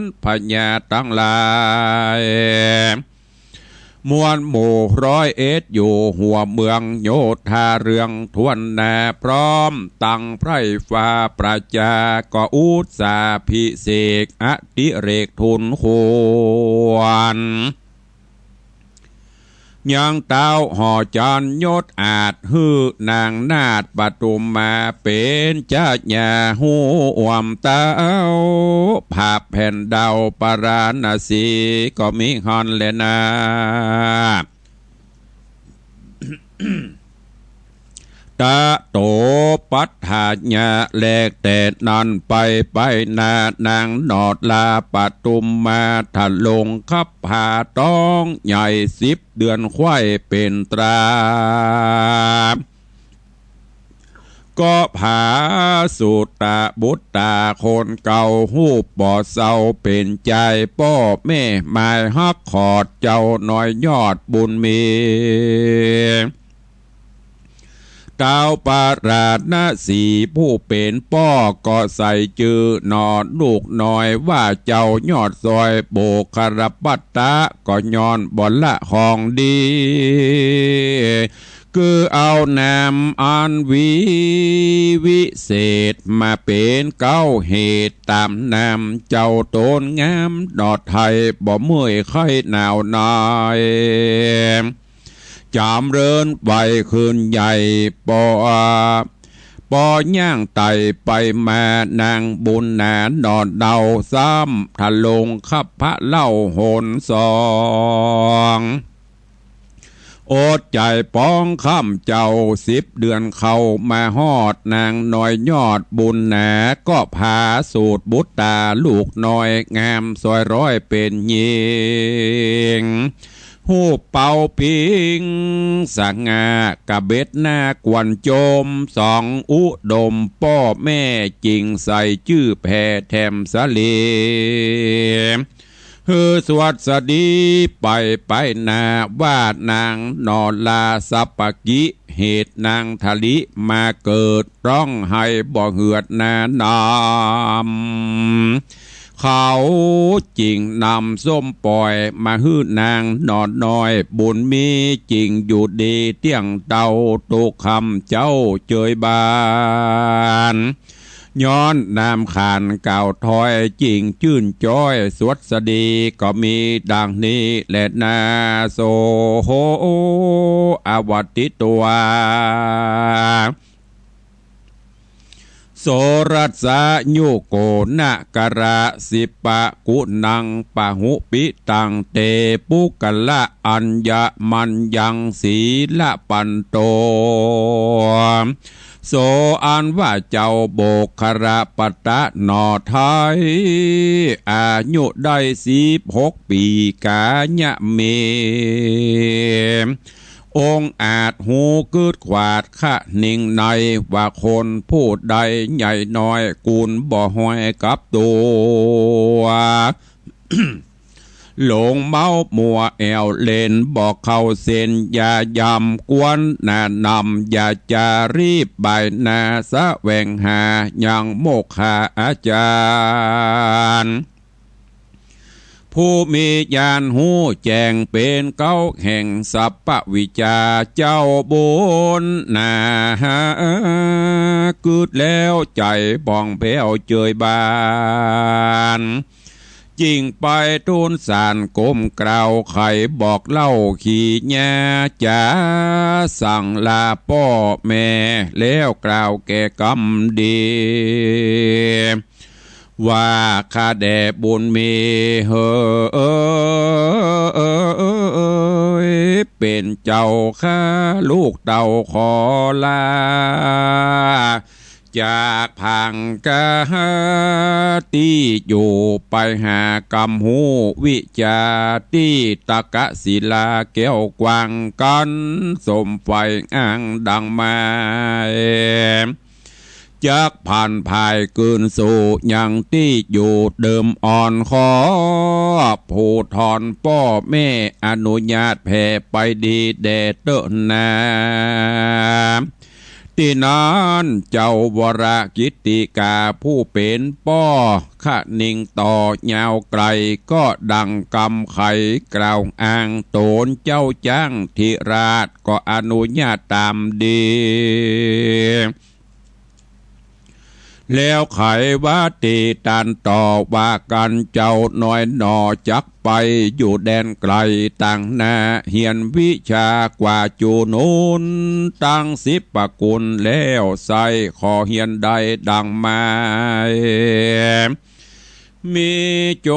นพญาตังหลาย มวลหมู่ร้อยเอ็ด อยู่หัวเมืองโยธาเรืองถ้วนหน้า พร้อมตังไพร่ฟ้าประจา ก็อุตสาภิเษกอดิเรกทูลควร ยังเต้าหอจันทร์ยศอาจ หื้อนางนาฏปทุมมา เป๋นชายาฮู้อ่วมเต้า ผาบแผ่นดาวปาราณสี ก็มีหั้นแลนา ตะโตปัฏฐายะ แลแต่นั้นไป ไปหน้านางนอดลาปทุมมา ทะลงคับผาต๊องใหญ่ สิบเดือนไขว้เป๋นตรา ก็ผาสุตตะบุตตาคนเก่า ฮู้บ่เซาเป๋นจาย ป้อแม่หมายฮักขอด เจ้าน้อยยอดบุญมี เต้าปาราณสีผู้เป๋นป้อ ก็ใส่จื้อหนอลูกน้อย ว่าเจ้ายอดซอย โบครปัตตะ ก็ย้อนบ่ละของดี คือเอานามอันวีวิเศษ มาเป๋นเก๊าเหตุ ต๋ามนามเจ้าต๋นงาม หนอไทยบ่เมื่อยไข้หนาวหน่าย จ๋ำเริญไหวขึ้นใหญ่ ปอ ปอย่างไต่ไปมา นางบุญหนาหนอเนา ซ้ำทะลงคับผาเล่าหนสอง อดใจ๋ปองค่ำเจ้า สิบเดือนเข้ามาฮอด นางน้อยยอดบุญหนา ก็ผาสุตตะบุตตาลูกน้อย งามซอยร้อยเป๋นญิง ฮูปเป๋าปิงสง่า กะเบ็ดหน้ากวนจม สองอุดมป้อแม่ จิ่งใส่จื้อแผ่แถมสะเล หื้อสวัสดีไปไปหน้า ว่านางนอลาสัปปะกิ เหตุนางทะลิมาเกิด ร้องไห้บ่เหือดหน้าน้ำ เขาจิ่งนำส้มป่อย มาหื้อนางนอน้อยบุญมี จิ่งอยู่ดีเตี้ยงเต้า ตุ๊กค่ำเจ้าเจยบาน ย้อนนามขานกล่าวถ้อย จิ่งจื้นจ้อยสวัสดี ก็มีดังนี้แลนา โส อวัตติตวา โสรัสสะยุโกนะกะระสิปะกุณังปะหุปิตัง เตปุคคละอัญญะมัญญังสีละปันโต โสอันว่าเจ้าโบคครปัตตะหนอไท้ อายุได้สิบหกปี๋ กายะเม องอาจฮูกึ๊ดขวาดคะนิงใน ว่าคนผู้ใดใหญ่น้อย กุนบ่ห้อยกับตั๋ว หลงเมามัวแอ่วเล่น บ่เข้าเส้นอย่ายำ กวนหน้านำอย่าจารีบ บ่ายหน้าแสวงหายังโมกขาอาจารย์ ผู้มีญาณฮู้แจ้งเป๋นเก๊าแห่งสัพพวิชชา เจ้าบุญหนากึ๊ดแล้วใจ๋ผ่องแผ้วเจยบาน จิ่งไปทูลสารก้มเกล้า ใค่บอกเล่าขีญา จ๋าสั่งลาป้อแม่ แล้วกล่าวแก่กำดี ว่าข้าแด่บุญมีเหย เป๋นเจ้าข้าลูกเต้าขอลา จากผางกาตี้อยู่ไปหากำฮู้วิชาตี้ตะกะศิลาแก้วกว้างกั๋นสมใฝ่อ้างดังหมาย จักผ่านผ่ายคืนสู่ยังตี้อยู่เดิมอ่อนขอ ผู้ถอนป้อแม่อนุญาตแผ่ไปดีแด่เต๊อะนา ตี้นั้นเจ้าวรกิตติกาผู้เป๋นป้อคะนิงต่อยาวไกล ก็ดังกำไขกล่าวอ้างต๋นเจ้าจ๊างธิราชก็อนุญาตต๋ามดี แล้วไขว่าตี้ตันต่อว่ากั๋น เจ้าน้อยหน่อจักไปอยู่แดนไกลต่างนา เฮียนวิชากว่าจู๋นุนตังสิบประกุลแล้วไส้ ขอเฮียนได้ดังหมาย มีโจ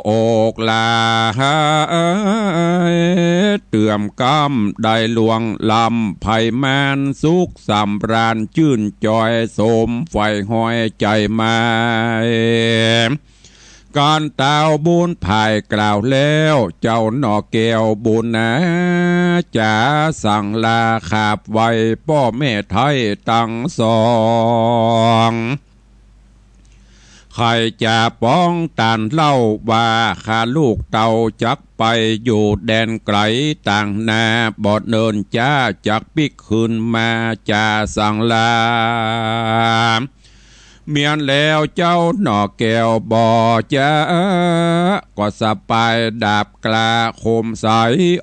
โอกหลาย เตื้อมกำได้ล่วงล้ำไพมาน สุขสำราญจื้นจอยสมใฝ่ฮอยใจ๋หมาย ก๋านต้าวบุญผ่ายกล่าวแล้ว เจ้าหน่อแก้วบุญนา จ๋าสั่งลาขาบไหว้ป้อแม่ไท้ตังสอง ใค่จะป๋องตันเล่าว่า ข้าลูกเต้าจักไปอยู่แดนไกลต่างนา บ่เนินจ๊าจักปิ๊กคืนมา จ๋าสั่งลา เมียนแล้วเจ้าหน่อแก้วบ่จ๊า ก็สะปายดาบกล้าคมใส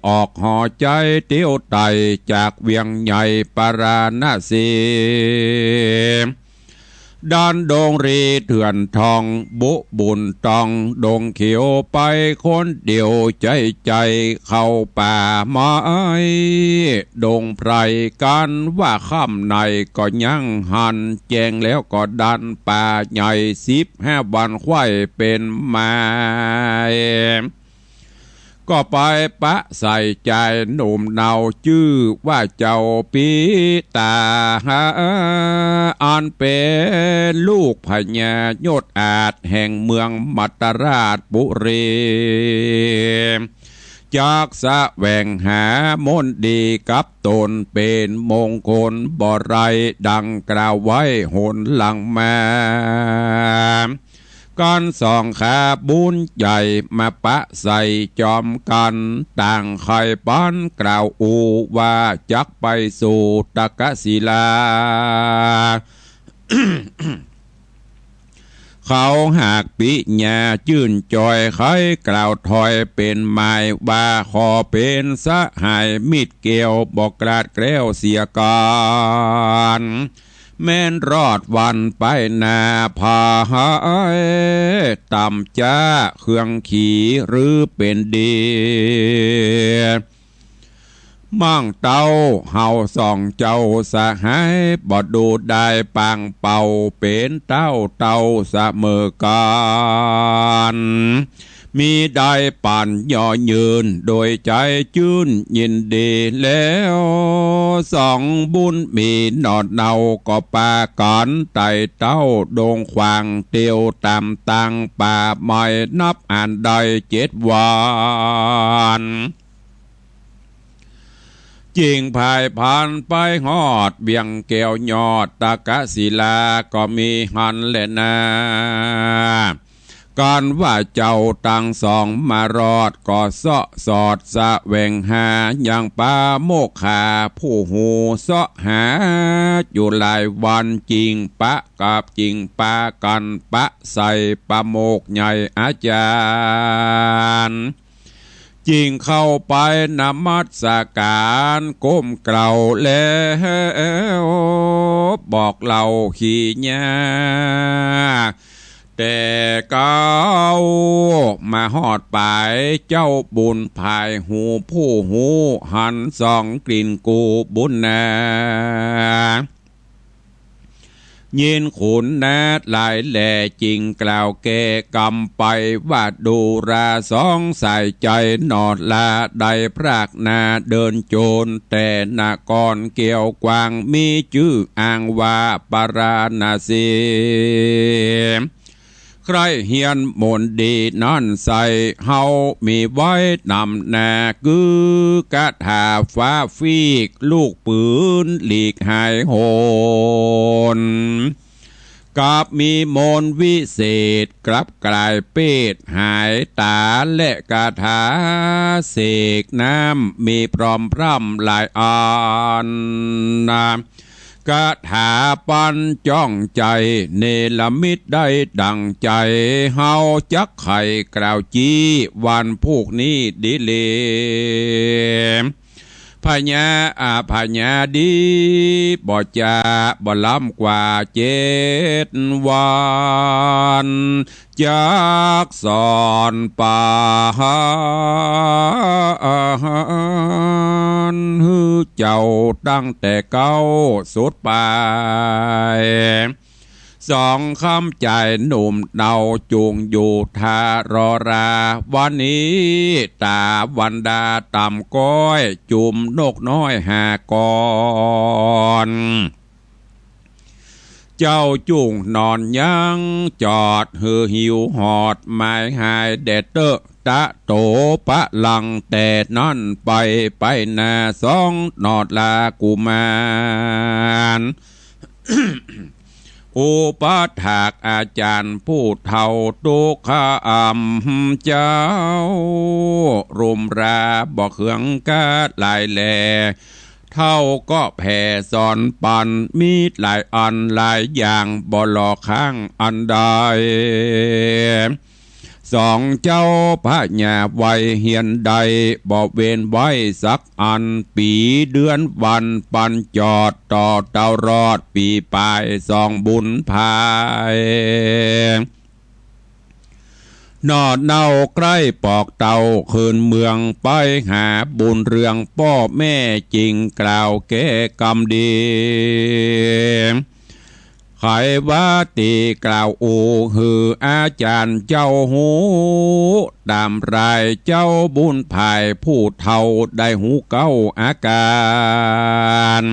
ออกห่อใจ๋เตียวไต่จากเวียงใหญ่ปาราณสี ด้านดงรีเถื่อนทอง บุบุญตองดงเขียว ไปคนเดียวใจ๋ใจ๋เข้าป่าไม้ ดงไพร กั๋นว่าค่ำในก็ยังหันแจ้ง แล้วก็ดันป่าใหญ่ สิบห้าวันไขว่เป๋นหมาย ก็ไปปะใส่จายหนุ่มเนา จื้อว่าเจ้าปีตา อันเป๋นลูกพญายศอาจแห่งเมืองมัตตราชปุรี จักแสวงหามนต์ดีกับต๋นเป๋นมงคลบ่ไร้ ดังกล่าวไว้หนหลังมา กั๋นสองข้าบุญใหญ่มาปะใส่จอมกั๋น ต่างใค่ปันกล่าวอู้ว่าจักไปสู่ตะกะศิลา เขาหากปิญาจื้นจอย ใค่กล่าวถอยเป๋นหมายว่า ขอเป๋นสหายมิตรแก้ว บ่กลาดแคล้วเสียกั๋น แม้นรอดวันไปหน้าภาย ต่ำจ๊าเครื่องขีหรือเป๋นดี มั่งเต้าเฮาสองเจ้าสหาย บ่ดูได้ปางเป่า เป๋นเต้าเต้าเสมอกั๋น มีได้ปั๋นย่อยืน โดยใจ๋จื้นยินดีแล้ว สองบุญมีหน่อเนาก็ปากั๋นไต่เต้าดงขวาง เตียวต๋ามตางป่าไม้นับอันได้เจ็ดวัน จึ่งผ่ายผ่านไปฮอดเวียงแก้วยอดตะกะศิลา ก็มีหั้นแลนา กั๋นว่าเจ้าตังสองมารอด ก็เซาะสอดแสวงหายังปาโมกขาผู้ฮู้เซาะหาอยู่หลายวัน จึ่งปะกับจึ่งปากั๋นปะใส่ปาโมกข์ใหญ่อาจ๋าร จึ่งเข้าไปนมัสก๋านก้มเกล้าแล้ว บอกเล่าขีญา แต่เก๊ามาฮอดป๋าย เจ้าบุญผ่ายฮู้ผู้ฮู้หันสองกลิ่นกูบุญนา ยินขุนนาหลายแลจึงกล่าวแก้กำไปว่า ดูราสองสายใจ๋ หนอลาได้พรากนาเดินโจร แต่นครเกี้ยวกว้างมีจื้ออ้างว่าปาราณสี ใคร่เฮียนมนต์ดีนั้นใส่ เฮามีไว้นำหน้า คือคาถาฟ้าฟีก ลูกปืนหลีกหายโหน กับมีมนต์วิเศษ กลับกลายเปรตหายต๋า และคาถาเสกน้ำ มีพร้อมพร่ำหลายอัน คาถาปัญจ๋องใจ๋ เนรมิตได้ดั่งใจ๋ เฮาจักไขกล่าวจี้ วันพูกนี้ดีเล พญาอาพญาดี บ่จ๋าบ่ล้ำกว่าเจ็ดวัน จักสอนปัญหื้อเจ้าตั้งแต่เก๊าสุดปาย สองคำใจ๋หนุ่มเนา จุ่งอยู่ท่ารอรา วันนี้ต๋าวันดาต่ำก้อย จุ่มนกน้อยหาก่อน เจ้าจุ่งนอนยั้งจอด หื้อหิวหอดหมายหายแด่เต๊อะ ตะโตปะลังแต่นั้นไป ไปหน้าสองหนอลากุมาร อุปัฏฐากอาจ๋ารย์ผู้เฒ่า ตุ๊กขะอำเจ้า รุมราบ่เคืองกาหลายแล เฒ่าก็แผ่สอนปัญ มีหลายอันหลายอย่าง บ่หล่อค้างอันใด สองเจ้าพญาไวยเฮียนได้ บ่เว้นไว้สักอัน ปี๋เดือนวันปัญจอด ต่อเต้ารอดปี๋ปายสองบุญภาย หนอเนาใคร่ปอกเต้าคืนเมือง ไปหาบุญเรืองป้อแม่ จึงกล่าวแก้กำดี ไขว่าตี้กล่าวอู้ หื้ออาจ๋ารย์เจ้าฮู้ ต๋ามรายเจ้าบุญภายผู้เฒ่า ได้ฮู้เก๊าอาก๋าร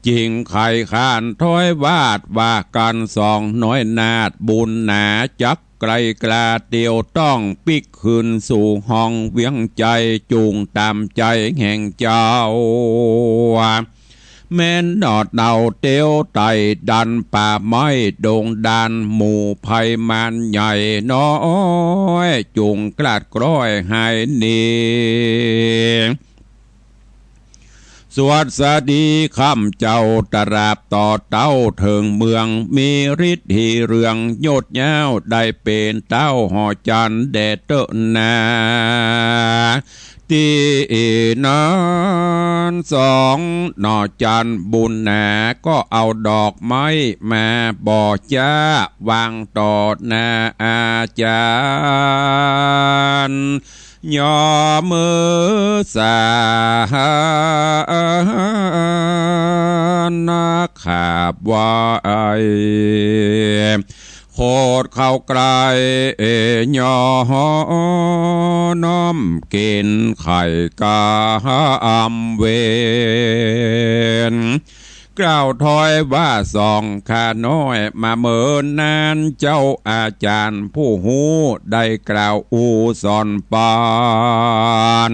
จึงไขขานถ้อยวาดว่ากั๋น สองน้อยนาฏบุญหนา จักไกลกล้าเตียวต้อง ปิ๊กคืนสู่ห้องเวียงใจ๋ จุ่งต๋ามใจ๋แห่งเจ้า แม่นหนอเนาเตียวไต่ดันป่าไม้ดงดาน หมู่ภัยมารใหญ่น้อย จุ่งกลาดกล้อยหายหนี สวัสดีคำเจ้า ตราบต่อเต้าเถิงเมือง มีฤทธิ์ฮีเรืองยศยาว ได้เป๋นเต้าหอจันทร์แด่เต๊อะนา ตี้นั้นสองหนอจันทร์บุญหนา ก็เอาดอกไม้มาบ่อจ้า วางต่อหน้าอาจ๋ารย์ ยอมือสานักขาบไหว้ โคตรเข้าใกล้ ยอน้อมเก๋ณฑ์ไข่กาอำเวร กล่าวถ้อยว่าสองข้าน้อย มาเมินนานเจ้าอาจ๋ารย์ผู้ฮู้ ได้กล่าวอู้สอนปัญ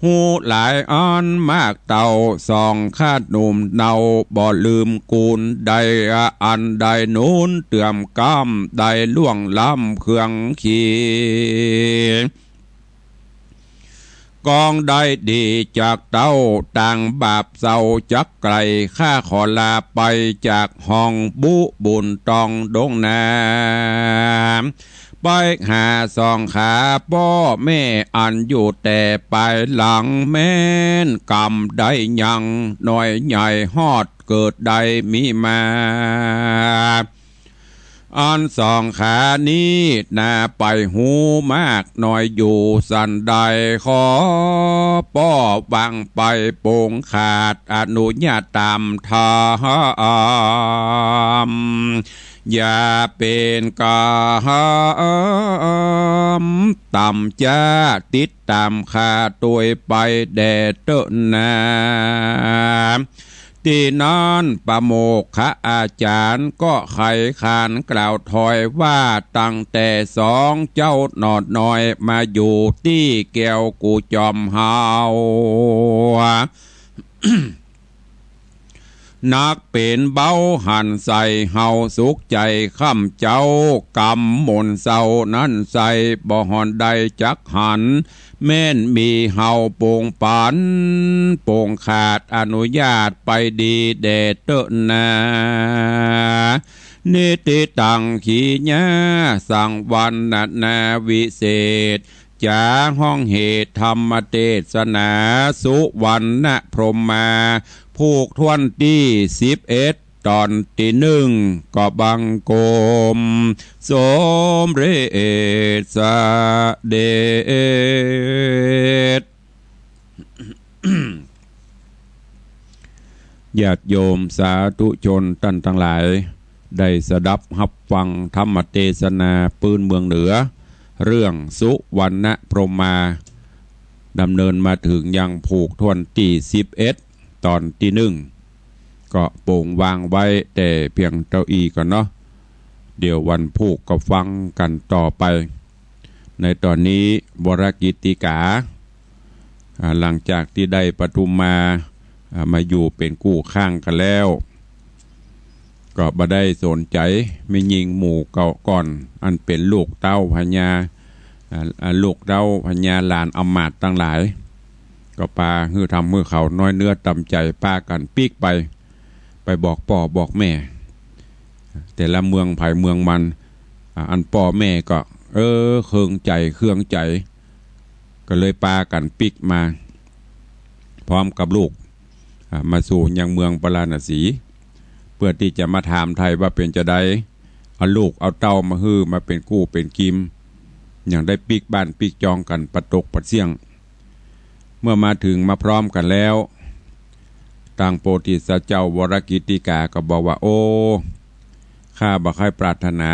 ฮู้หลายอันมากเต้า สองข้าหนุ่มเนาบ่ลืมกูล ได้อันได้หนุนเตื้อมก้ำ ได้ล่วงล้ำเครื่องขี กองได้ดีจากเต้า ต่างบาปเศร้าจักไกล ข้าขอลาไปจากห้องบุบุญตองดงนา ไปหาสองขาป้อแม่อันอยู่แต่ปายหลัง แม่นกำได้ยังน้อยใหญ่ฮอดเกิดได้มีมา อันสองขานี้นาไปฮู้มากน้อยอยู่สันใด ขอ ป้อวางไป ปงขาดอนุญาตต๋ามธรรม อย่าเป๋นก๋รม ต่ำจ๊า ติดต๋ามข้าตวยไปแด่เต๊อะนา ตี้นั้นปะโมกขอาจ๋ารย์ก็ไขขานกล่าวถอยว่า ตั้งแต่สองเจ้าหนอดน้อยมาอยู่ตี้แก้วกู่จอมเฮา นักเป๋นเบ้าหันใส่เฮาสุขใจ๋ค่ำเจ๊า กำมนต์เศร้านั้นใส่บ่ห่อนได้จักหัน แม่นมีเฮาปงปัน ปงขาดอนุญาตไปดีแด่เต๊อะนา นิติตังขีญา สังวรรณนาวิเศษ จ๋าฮ้องเหตุธรรมเตสนา สุวรรณพรหมา ผูกถ้วนตี้สิบเอ็ด ต๋อนตี้นึ่ง ก็บังคมสมเร็จเสด็จ ญาติโยมสาธุชนต้านตังหลาย ได้สดับฮับฟังธรรมเตสนาปื้นเมืองเหนือ เรื่องสุวรรณพรหมา ดำเนินมาเถิงยังผูกถ้วนตี้สิบเอ็ด ต๋อนตี้นึ่ง ก็ปงวางไว้แต่เปียงเต้าอี้ก่อนเนาะ เดี๋ยววันพูกก็ฟังกั๋นต่อไป ในต๋อนนี้วรกิตติกา อ่า หลังจากตี้ได้ปทุมมา อ่า มาอยู่เป๋นกู้ข้างกั๋นแล้ว ก็บ่ได้สนใจ๋แม่ญิงหมู่เก่าก่อน อันเป๋นลูกเต้าพญา อ่า อ่า ลูกเต้าพญาหลานอำมาตย์ตังหลาย ก็ปาหื้อทำหื้อเขาน้อยเนื้อต่ำใจ๋ ปากั๋นปิ๊กไป ไปบอกป้อบอกแม่ แต่ละเมืองใผเมืองมัน อ่า อันป้อแม่ก็ เออ เคืองใจ๋ เคืองใจ๋ ก็เลยปากั๋นปิ๊กมา พร้อมกับลูก อ่า มาสู่ยังเมืองปาราณสี เปื้อตี้จะมาถามไถ่ว่าเป๋นจาใด เอาลูกเอาเต้ามาหื้อมาเป๋นกู้เป๋นกิม ยังได้ปิ๊กบ้านปิ๊กจองกั๋นปะตกปะเสี้ยง เมื่อมาเถิงมาพร้อมกั๋นแล้ว ตางโพธิสัตว์เจ้าวรกิตติกาก็บอกว่า โอ้ ข้าบ่ใค่ปรารถนา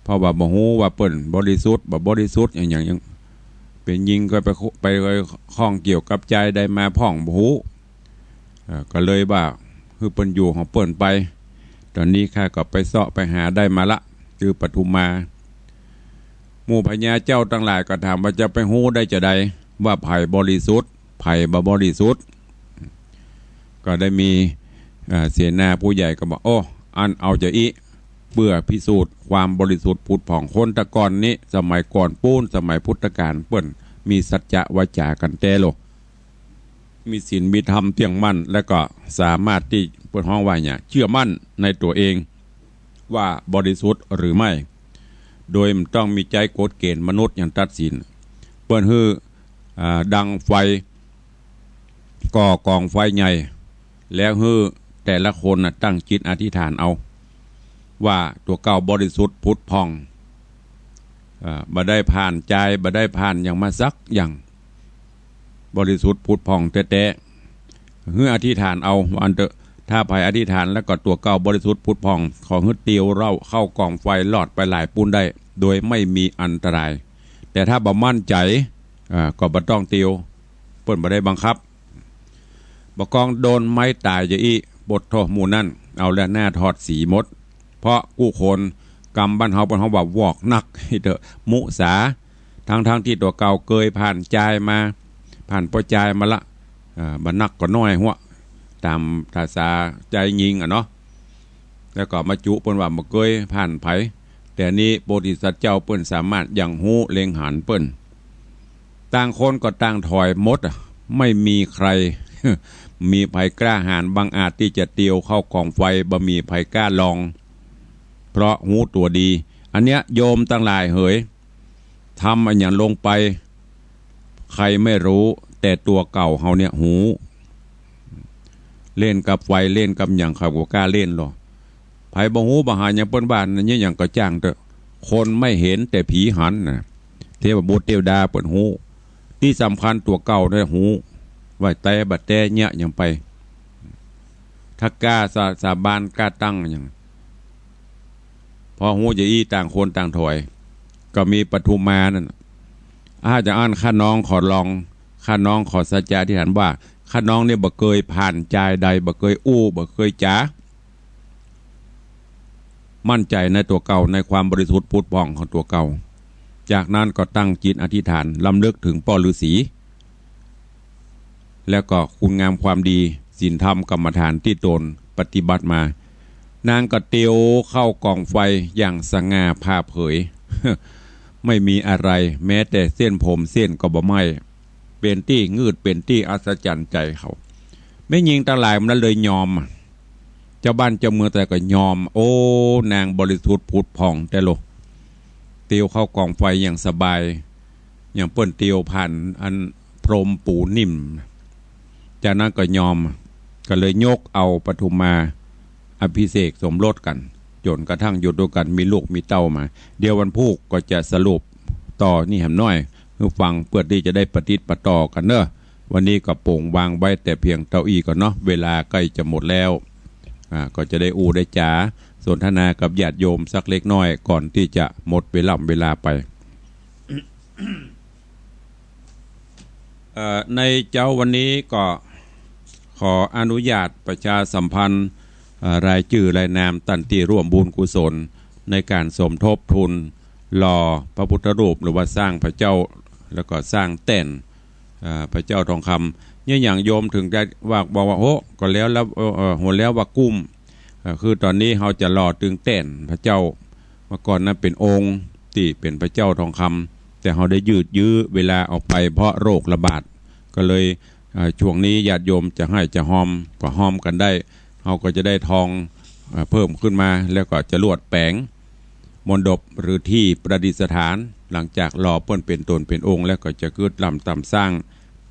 เพราะว่าบ่ฮู้ว่าเปิ้นบริสุทธิ์บ่บริสุทธิ์ อะหยัง หยัง เป๋นญิงก็ไปคุ ไปข้องเกี่ยวกับจายใดมาพ่องบ่ฮู้ เอ่อ ก็เลยว่าหื้อเปิ้นอยู่ของเปิ้นไป ต๋อนนี้ข้าก็ไปเซาะไปหาได้มาละ คือปทุมมา หมู่พญาเจ้าตังหลายก็ถามว่าจะไปฮู้ได้จาใด ว่าใผบริสุทธิ์ ใผบ่บริสุทธิ์ ก็ได้มี เอ่อ เสนาผู้ใหญ่ก็บอก โอ้ อั้นเอาจาอี้ เปื้อพิสูจน์ความบริสุทธิ์ผุดผ่อง คนตะก่อนนี้ สมัยก่อนปู๊น สมัยพุทธกาล เปิ้นมีสัจจะวาจากั๋นแต๊โล มีศีลมีธรรมเตี้ยงมั่น แล้วก็สามารถตี้เปิ้นฮ้องว่าเนี่ย เชื่อมั่นในตั๋วเอง ว่าบริสุทธิ์หรือไม่ โดยบ่ต้องมีใจ๊กฎเกณฑ์มนุษย์หยังตัดสิน เปิ้นหื้อ อ่า ดังไฟ ก่อกองไฟใหญ่ แล้วหื้อแต่ละคนน่ะตั้งจิตอธิษฐานเอา ว่าตั๋วเก่าบริสุทธิ์ผุดผ่อง อ่า บ่ได้ผ่านจาย บ่ได้ผ่านหยังมาสักอย่าง บริสุทธิ์ผุดผ่องแต๊ๆ หื้ออธิษฐานเอา ว่าอั้นเต๊อะ ถ้าใผอธิษฐานแล้วก็ตั๋วเก่าบริสุทธิ์ผุดผ่อง ขอหื้อเตียวเล่าเข้ากองไฟลอดไปหลายปู๊นได้ โดยไม่มีอันตราย แต่ถ้าบ่มั่นใจ๋ อ่า ก็บ่ต้องเตียว เปิ้นบ่ได้บังคับ บ่กองโดนไม้ต๋ายจาอี้ ปดโธ่ หมู่นั้น เอาแล้วหน้าถอดสีหมด เพราะกู้คนกำบ้านเฮาเปิ้นฮ้องว่าวอกนัก เต๊อะ มุสา ทั้งๆ ตี้ตั๋วเก่าเกยผ่านจายมา ผ่านป้อจายมาละ อ่า บ่นักก็น้อยหัว ต๋ามภาษาจายญิงอะเนาะ แล้วก็มาจุเปิ้นว่าบ่เกยผ่านใผ แต่นี้โพธิสัตว์เจ้าเปิ้นสามารถยังฮู้เล็งหันเปิ้น ต่างคนก็ต่างถอยหมดอะ ไม่มีใคร มีใผกล้าหาญบังอาจตี้จะเตียวเข้ากองไฟ บ่มีใผกล้าลอง เพราะฮู้ตั๋วดี อันเนี้ยโยมตังหลายเหย ทำอะหยังลงไป ใครไม่ฮู้ แต่ตั๋วเก่าเฮาเนี่ยฮู้ เล่นกับไฟ เล่นกับหยัง เขาบ่กล้าเล่นหรอก ใผบ่ฮู้บ่หาหยังเปิ้นว่า อันนี้หยังก็จ้างเต๊อะ คนไม่เห็นแต่ผีหันน่ะ เทพบุตรเทวดาเปิ้นฮู้ ตี้สำคัญตั๋วเก่าเนี่ยฮู้ ว่าแต๊บ่แต๊เยียะหยังไป ถ้ากล้าสา สาบานกล้าตั้งหยัง พอฮู้จะอี้ต่างคนต่างถอย ก็มีปทุมมานั่นน่ะ อาจารย์อั้นข้าน้องขอลอง ข้าน้องขอสัจจะอธิษฐานว่า ข้าน้องเนี่ยบ่เกยผ่านจายใด บ่เกยอู้ บ่เกยจ๋า มั่นใจ๋ในตั๋วเก่า ในความบริสุทธิ์ผุดผ่องของตั๋วเก่า จากนั้นก็ตั้งจิตอธิษฐานรำลึกเถิงป้อฤๅษี แล้วก็คุณงามความดี ศีลธรรมกรรมฐานตี้ต๋นปฏิบัติมา นางก็เตียวเข้ากองไฟอย่างสง่าผ่าเผย ไม่มีอะไร แม้แต่เส้นผมเส้นก็บ่ไหม้ เป๋นตี้งืด เป๋นตี้อัศจรรย์ใจ๋เขา แม่ญิงตังหลายมันเลยยอมอะ เจ้าบ้านเจ้าเมืองแต่ก็ยอม โอ้ นางบริสุทธิ์ผุดผ่องแต๊โล เตียวเข้ากองไฟอย่างสบาย อย่างเปิ้นเตียวผ่านอันพรมปูนิ่ม จากนั้นก็ยอม ก็เลยยกเอาปทุมมาอภิเษกสมรสกั๋น จ๋นกระทั่งอยู่ตวยกั๋น มีลูกมีเต้ามา เดี๋ยววันพูกก็จะสรุปต่อนี่แหมน้อยหื้อฟัง เปื้อตี้จะได้ปะติดปะต่อกั๋นเนาะ วันนี้ก็โป๋งวางไว้แต่เพียงเต้าอี้ก่อนเนาะ เวลาใก้จะหมดแล้ว อ่า ก็จะได้อู้ได้จ๋าสนทนากับญาติโยมสักเล็กน้อย ก่อนตี้จะหมดเวล่ำเวลาไป เอ่อ ในเจ๊าวันนี้ก็ขออนุญาตประชาสัมพันธ์ เอ่อ รายจื้อรายนามต้านตี้ร่วมบุญกุศลในก๋านสมทบทุนหล่อพระพุทธรูป หรือว่าสร้างพระเจ้า แล้วก็สร้างแต้น เอ่อ พระเจ้าทองคำ เนี่ยอย่างโยมเถิงได้ว่า บอกว่า โห ก็แล้ว แล้ว เอ่อ เอ่อ โห แล้วว่ากุ้ม เอ่อ คือต๋อนนี้เฮาจะหล่อตึงแต้นพระเจ้า เมื่อก่อนนั้นเป๋นองค์ตี้เป๋นพระเจ้าทองคำ แต่เฮาได้ยืดยื้อเวลาออกไปเพราะโรคระบาด ก็เลย เอ่อ ช่วงนี้ญาติโยมจะไห้จะฮอมก็ฮอมกั๋นได้ เฮาก็จะได้ทอง เอ่อ เพิ่มขึ้นมา แล้วก็จะลวดแป๋งมณฑปหรือตี้ประดิษฐาน หลังจากหล่อเปิ้นเป๋นต๋นเป๋นองค์แล้วก็จะกึ๊ดลำตำสร้าง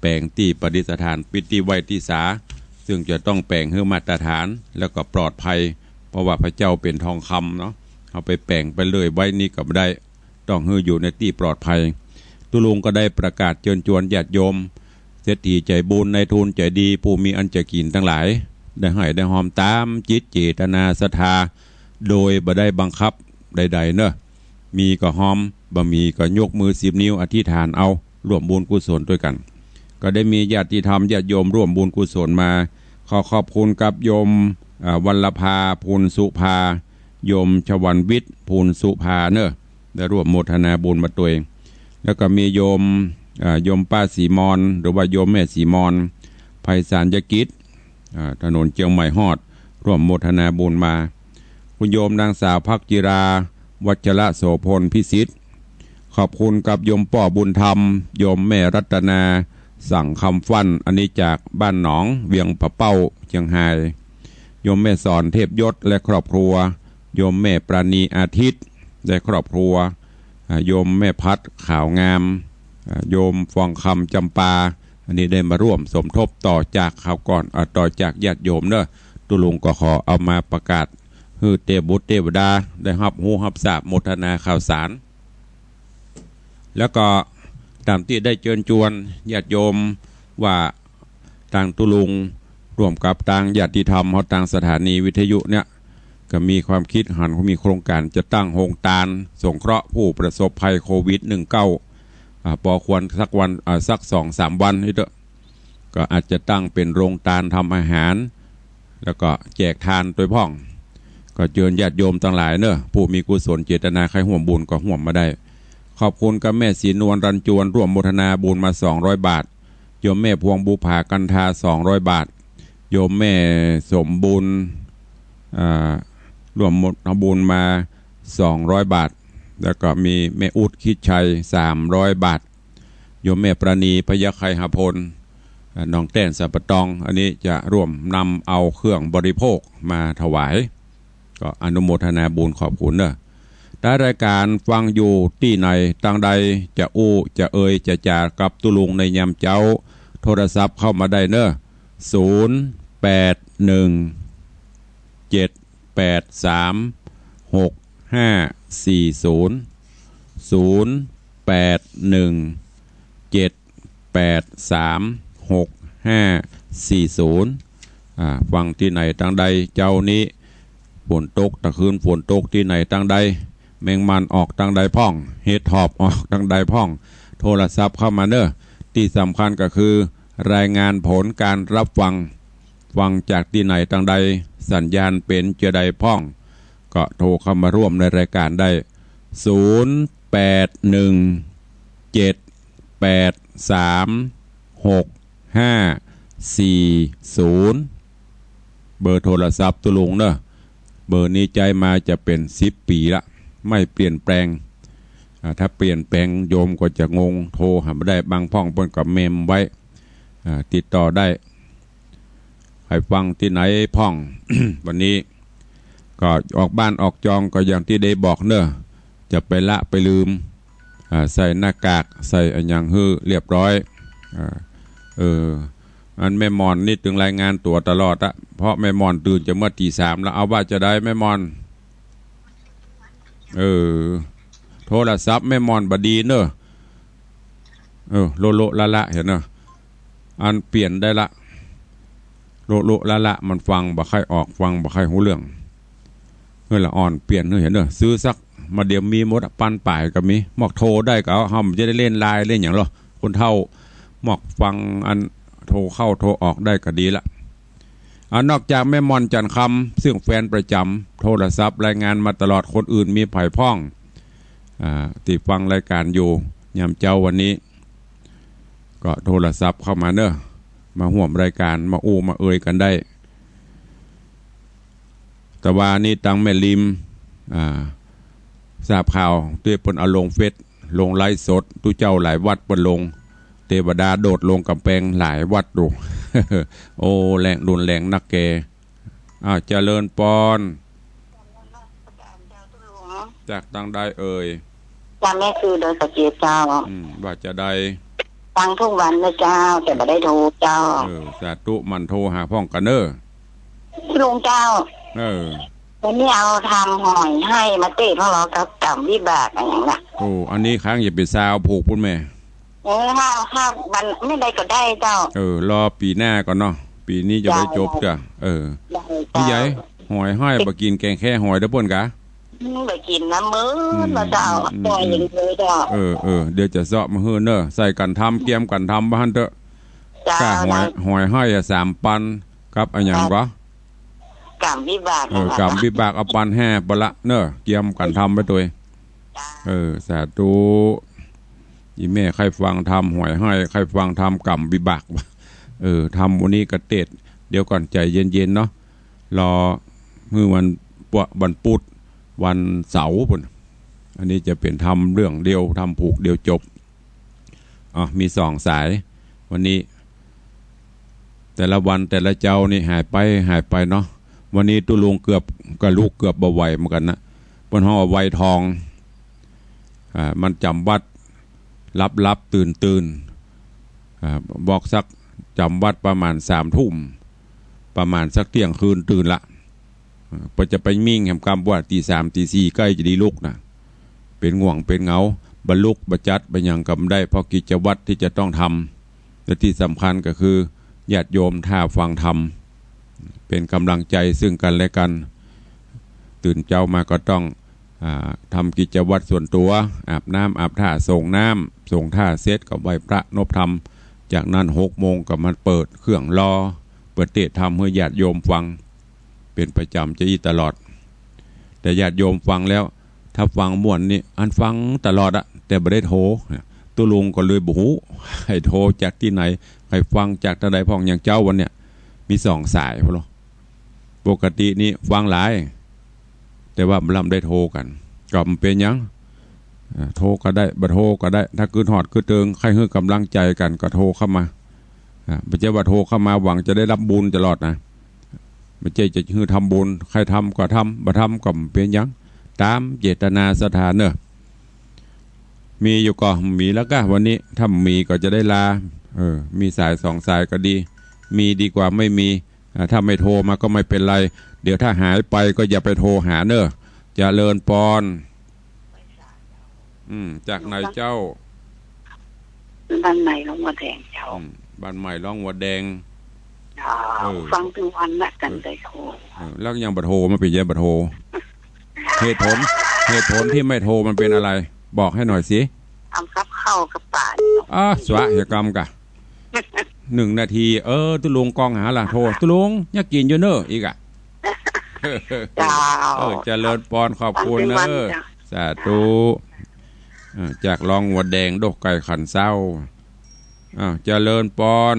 แป๋งตี้ประดิษฐาน ปิดตี้ไหว้ตี้สา ซึ่งจะต้องแป๋งหื้อมาตรฐาน แล้วก็ปลอดภัย เพราะว่าพระเจ้าเป๋นทองคำเนาะ เอาไปแป๋งไปเลื่อยไว้นี่ก็บ่ได้ ต้องหื้ออยู่ในตี้ปลอดภัย ตุ๊ลุงก็ได้ประกาศเจิญจวนญาติโยม เศรษฐีใจ๋บุญ นายทุนใจ๋ดี ผู้มีอันจะกิ๋นตังหลาย ได้ไห้ได้ฮอมต๋ามจิตเจตนาศรัทธา โดยบ่ได้บังคับใดๆ เนาะ มีก็ฮอม บ่มีก็ยกมือสิบนิ้วอธิษฐานเอา ร่วมบุญกุศลตวยกั๋น ก็ได้มีญาติธรรมญาติโยมร่วมบุญกุศลมา ขอขอบคุณกับโยม อ่า วัลลภา ภูลสุภา โยมชวันวิทย์ ภูลสุภาเนาะ ได้ร่วมโมทนาบุญมาตวย แล้วก็มีโยม อ่า โยมป้าศรีมอน หรือว่าโยมแม่ศรีมอน ไพศาลยกิจ อ่า ถนนเจียงใหม่ฮอด ร่วมโมทนาบุญมา คุณโยมนางสาวภักจิรา วัชรโสภณพิสิทธิ์ ขอบคุณกับโยมป้อบุญธรรม โยมแม่รัตนา สังคำฟั่น อันนี้จากบ้านหนอง เวียงผาเป้า เจียงฮาย โยมแม่สอนเทพยศและครอบครัว โยมแม่ปราณีอาทิตย์และครอบครัว อ่า โยมแม่พัดขาวงาม อ่า โยมฟองคำจำปา อันนี้ได้มาร่วมสมทบต่อจากคราวก่อน อ่า ต่อจากญาติโยมเนาะ ตุ๊ลุงก็ขอเอามาประกาศหื้อเตวบุตรเตวดาได้ฮับฮู้ฮับทราบ โมทนาข่าวสาร แล้วก็ต๋ามตี้ได้เจิญจวนญาติโยมว่า ตางตุ๊ลุงร่วมกับตางญาติธรรมเฮาตางสถานีวิทยุเนี่ย ก็มีความคิดหัน มีโครงก๋านจะตั้งโฮงตานสงเคราะห์ผู้ประสบภัยโควิดหนึ่งเก้า อ่า ปอควรสักวัน อ่า สักสองสามวันนี่เต๊อะ ก็อาจจะตั้งเป๋นโฮงตานทำอาหาร แล้วก็แจกทานตวยพ่อง ก็เจิญญาติโยมตังหลายเนาะ ผู้มีกุศลเจตนาใค่ฮ่วมบุญก็ฮ่วมมาได้ ขอบคุณกับแม่ศรีนวลรัญจวน ร่วมโมทนาบุญมาสองร้อยบาท โยมแม่พวงบุภากันทา สองร้อยบาท โยมแม่สมบูรณ์ อ่า ร่วมโมทนาบุญมาสองร้อยบาท แล้วก็มีแม่อุ๊ดคิดชัย สามร้อยบาท โยมแม่ปราณี พยัคฆไคหพล อ่า หนองแต้นสันป่าตอง อันนี้จะร่วมนำเอาเครื่องบริโภคมาถวาย ก็อนุโมทนาบุญขอบคุณเนาะ ตางรายก๋านฟังอยู่ตี้ไหนตางใด จะอู้จะเอ่ยจะจ๋ากับตุ๊ลุงในยามเจ๊า โทรศัพท์เข้ามาได้เนาะ ศูนย์แปดหนึ่ง เจ็ดแปดสาม หกห้าสี่ศูนย์ ศูนย์แปดหนึ่ง เจ็ดแปดสาม หก ห้าสี่ศูนย์ อ่า ฟังตี้ไหนตังใดเจ้านี้ ฝนตก ตะคืนฝนตกตี้ไหนตังใด แมงมันออกตังใดพ่อง เห็ดถอบออกตังใดพ่อง โทรศัพท์เข้ามาเน้อ ตี้สำคัญก็คือ รายงานผลการรับฟัง ฟังจากตี้ไหนตังใด สัญญาณเป๋นจาใดพ่อง ก็โทรเข้ามาร่วมในรายการได้ ศูนย์แปดหนึ่งเจ็ดแปดสามหกห้าสี่ศูนย์ เบอร์โทรศัพท์ตุ๊ลุงเน้อ เบอร์นี้ใจ๊มาจะเป๋นสิบปี๋ละ ไม่เปลี่ยนแปลง อ่า ถ้าเปลี่ยนแปลงโยมก็จะงง โทรหาบ่ได้ บางพ่องเปิ้นก็เมมไว้ อ่า ติดต่อได้ ใผฟังตี้ไหนพ่อง วันนี้ก็ออกบ้านออกจองก็อย่างตี้ได้บอกเน้อ จะไปละไปลืม อ่า ใส่หน้ากาก ใส่อะหยังหื้อเรียบร้อย อ่า เออ อันแม่หม่อนนี่ตึงรายงานตั๋วตลอดอะ เพราะแม่หม่อนตื่นจะเมื่อตี๋สามแล้ว เอาว่าจาใดแม่หม่อน เออ โทรศัพท์แม่หม่อนบ่ดีเน้อ เออ โละโละละละ หันเน้อ อันเปลี่ยนได้ละ โละโละละละ มันฟังบ่ใค่ออก ฟังบ่ใค่ฮู้เรื่อง เออ ละอ่อนเปลี่ยน หันเน้อ ซื้อสัก บ่าเดี่ยวมีหมดอะ ปันป๋ายก็มี หมอกโทรได้ก็เอา เฮาบ่จะได้เล่นไลน์เล่นหยังหรอ คนเฒ่า หมอกฟังอันโทรเข้าโทรออกได้ก็ดีละ อ่า นอกจากแม่หม่อนจันทร์คำ ซึ่งแฟนประจ๋ำ โทรศัพท์รายงานมาตลอด คนอื่นมีใผพ่อง อ่า ตี้ฟังรายการอยู่ ยามเจ๊าวันนี้ ก็โทรศัพท์เข้ามาเน้อ มาฮ่วมรายการ มาอู้มาเอยกั๋นได้ แต่ว่านี่ตังแม่ริม อ่า ทราบข่าวตี้เปิ้นเอาลงเฟซ ลงไลฟ์สด ตุ๊เจ้าหลายวัดเปิ้นลง เตวดาโดดลงก๋ำแปงหลายวัดดู โอ้ แรง รุนแรงนักแก อ้าว เจริญปอน จากตังใดเอ่ย จากแม่คือดอยสะเก็ดเจ้า อืม ว่าจาใด ฟังกู้วันนะเจ้า แต่บ่ได้โทรเจ้า เออ สาธุ หมั่นโทรหาพ่องกั๋นเน้อ ลุงเจ้า เออ วันนี้เอาทำหอยไห้มาเต๊อะ พ่อง รอกับก๋รรมวิบากอะหยังน่ะ โอ้ อันนี้ค้างอย่าไปซาวผูกปู๊นแม่ เออ ถ้า ถ้าวันไม่ได้ก็ได้เจ้า เออ รอปี๋หน้าก่อนเนาะ ปี๋นี้จะบ่ได้จบเตื้อ เออ ได้เจ้า ผู้ใหญ่ หอยไห้บ่กิ๋นแกงแค่หอยเด้อเปิ้นกะ อืม บ่กิ๋นน้ำมื้อ อืม นะเจ้า อืม อืม ปล่อยอย่างเดียวเจ้า เออ เออ เดี๋ยวจะเซาะมาหื้อเน้อ ใส่กั๋นทำ เกียมกั๋นทำ ว่าหั้นเต๊อะ เจ้า ก้าหอย ได้ หอยไห้อะ สามปัน กับอะหยังก่อ ก๋รรมวิบาก เออ ก๋รรมวิบาก เอาปันห้าไปละเน้อ เกียมกั๋นทำไว้ตวย เจ้า เออ สาธุ อี่แม่ใค่ฟังธรรมหอยไห้ ใค่ฟังธรรมก๋รรมวิบาก เออ ธรรมวันนี้ก็เตศน์ เดี๋ยวก่อน ใจ๋เย็นๆ เนาะ รอหื้อวันปะ วันปุธ วันเสาร์ปู๊น อันนี้จะเป๋นธรรมเรื่องเดียว ธรรมผูกเดียวจบ อ๋อ มีสองสาย วันนี้ แต่ละวันแต่ละเจ๊านี่หายไปหายไปเนาะ วันนี้ตุ๊ลุงเกือบ กะลุกเกือบบ่ไหวเหมือนกั๋นนะ เปิ้นฮ้องว่าวัยทอง อ่า มันจ๋ำวัด หลับๆ ตื่นๆ อ่า บอกสักจ๋ำวัดประมาณสามทุ่ม ประมาณสักเตี้ยงคืนตื่นละ อ่า เปิ้นจะไปมิ่งแหมกำว่าตี๋สามตี๋สี่ใก้จะดีลุกนะ เป๋นง่วงเป๋นเหงา บ่ลุกบ่จัดบ่หยังก็บ่ได้ เพราะกิจวัตรตี้จะต้องทำ และตี้สำคัญก็คือญาติโยมถ้าฟังธรรม เป๋นก๋ำลังใจ๋ซึ่งกั๋นและกั๋น ตื่นเจ๊ามาก็ต้อง อ่า ทำกิจวัตรส่วนตั๋ว อาบน้ำอาบท่า สรงน้ำ สรงท่าเสร็จก็ไหว้พระนบธรรม จากนั้นหกโมงก็มาเปิดเครื่องรอ เปิดเตศน์ธรรมหื้อญาติโยมฟัง เป๋นประจ๋ำจะอี้ตลอด แต่ญาติโยมฟังแล้ว ถ้าฟังม่วนนี่ อันฟังตลอดอะ แต่บ่ได้โทร ตุ๊ลุงก็เลยบ่ฮู้ ใค่โทรจากตี้ไหน ใค่ฟังจากตังใดพ่อง อย่างเจ๊าวันเนี่ย มีสองสายพุ้นลอ ปกตินี่ฟังหลาย แต่ว่าบ่ลำได้โทรกั๋น ก็บ่เป๋นหยัง อ่า โทรก็ได้ บ่โทรก็ได้ ถ้ากึ๊ดฮอดกึ๊ดเติง ใค่หื้อก๋ำลังใจ๋กั๋น ก็โทรเข้ามา อ่า บ่ใจ้ว่าโทรเข้ามาหวังจะได้รับบุญตลอดนะ บ่ใจ้จะหื้อทำบุญ ใค่ทำก็ทำ บ่ทำก็บ่เป๋นหยัง ต๋ามเจตนาศรัทธาเนาะ มีอยู่ก็มีแล้วก้า วันนี้ ถ้ามีก็จะได้ลา เออ มีสายสองสายก็ดี มีดีกว่าไม่มี อ่า ถ้าไม่โทรมาก็ไม่เป็นไร เดี๋ยวถ้าหายไปก็อย่าไปโทรหาเนาะ เจริญปอน อืม จากไหนเจ้า บ้านใหม่หลวงพ่อแดงเจ้า อืม บ้านใหม่ร้องวัวแดง เจ้า เออ ฟังตึงวันนะ จั่งได้โทร เออ แล้วยังบ่โทร มันเป๋นยังบ่โทร เหตุผล เหตุผลตี้ไม่โทรมันเป๋นอะไร บอกให้หน่อยสิ อำกับข้าวกับป๋า อ้า สวะ เหียกำกะ นึ่งนาที เออ ตุ๊ลุงกองหาละ โทร ตุ๊ลุง ยังกิ๋นอยู่เน่อ อีกอะ เจ้า เออ เจริญปอน ขอบคุณเน่อ ฟังตึงวันเจ้า สาธุ เออ จากร้องวัวแดง ดกไก่ขันเซ้า อ้าว เจริญปอน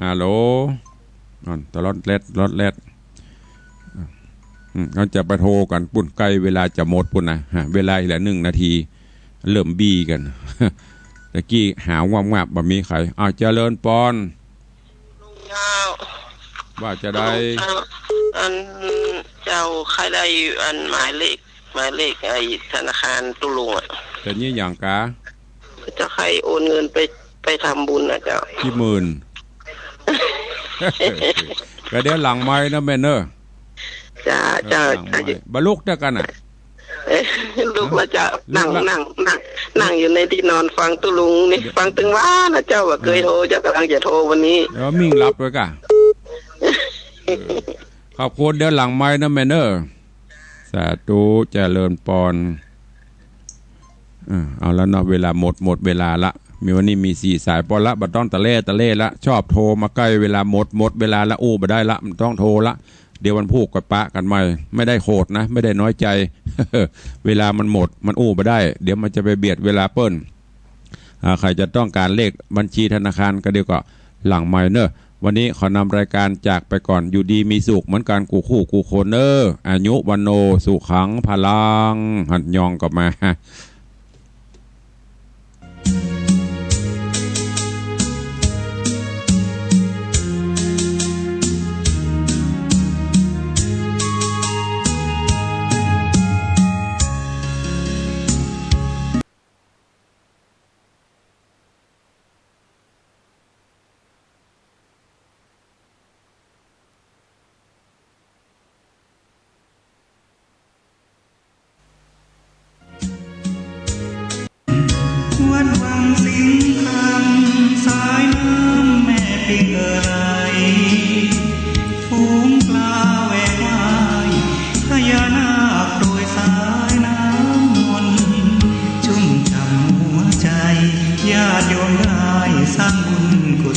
ฮัลโหล อ่อน ตะลอดแลด ลอดแลด อืม เขาจะไปโทรกั๋นปุ้น ใก้เวลาจะหมดปุ้นนะ ฮะ เวลาอีกแล้วนึ่งนาที เริ่มบี้กั๋น ตะกี้หาวงาบๆ บ่มีใผ อ้าว เจริญปอน เจ้า ว่าจะได้ เจ้า อันเจ้าใค่ได้ อันหมายเลข หมายเลขไอ้ธนาคารตุ๊ลุงอะ เป๋นอี้หยังกา เจ้าใค่โอนเงินไป ไปทำบุญนะเจ้า กี่หมื่น ก็เดี๋ยวหลังไมค์นะแม่เน่อ จ้า เออ เจ้า หลังไมค์ บ่ลุกเตื้อกั๋นน่ะ เอ๊ะ ลุกแล้วเจ้า ลุกแล้ว นั่ง นั่ง นั่ง นั่งอยู่ในตี้นอนฟังตุ๊ลุงนี่ เดี๋ยว ฟังตึงวันนะเจ้า บ่เกยโทร เออ เจ้าก่ำลังจะโทรวันนี้ เดี๋ยวมิ่งหลับไว้ก่า เออ ขอบคุณ เดี๋ยวหลังไมค์นะแม่เน่อ สาธุ เจริญปอน เออ เอาละเนาะ เวลาหมด หมดเวลาละ มีวันนี้มีสี่สายปอละ บ่ต้องตะเล่ตะเล่ละ ชอบโทรมาใก้เวลาหมด หมดเวลาละ อู้บ่ได้ละ มันต้องโทรละ เดี๋ยววันพูกก็ปะกั๋นใหม่ ไม่ได้โขดนะ ไม่ได้น้อยใจ๋ เวลามันหมด มันอู้บ่ได้ เดี๋ยวมันจะไปเบียดเวลาเปิ้น อ่า ใผจะต้องก๋านเลขบัญชีธนาคารก็เดี๋ยวก็หลังไมค์เน่อ วันนี้ขอนำรายการจากไปก่อน อยู่ดีมีสุขเหมือนกั๋นกู้คู่กู้คนเน่อ อายุ วัณโณ สุขัง พลัง หันยองก็มา วัดวังสิงห์คำ สายน้ำแม่ปิงเอ่อไหล ฝูงปลาแหวกว่าย พญานาคโปรยสายน้ำมนต์ ชุ่มฉ่ำหัวใจ๋ ญาติโยมได้สร้างบุญกุ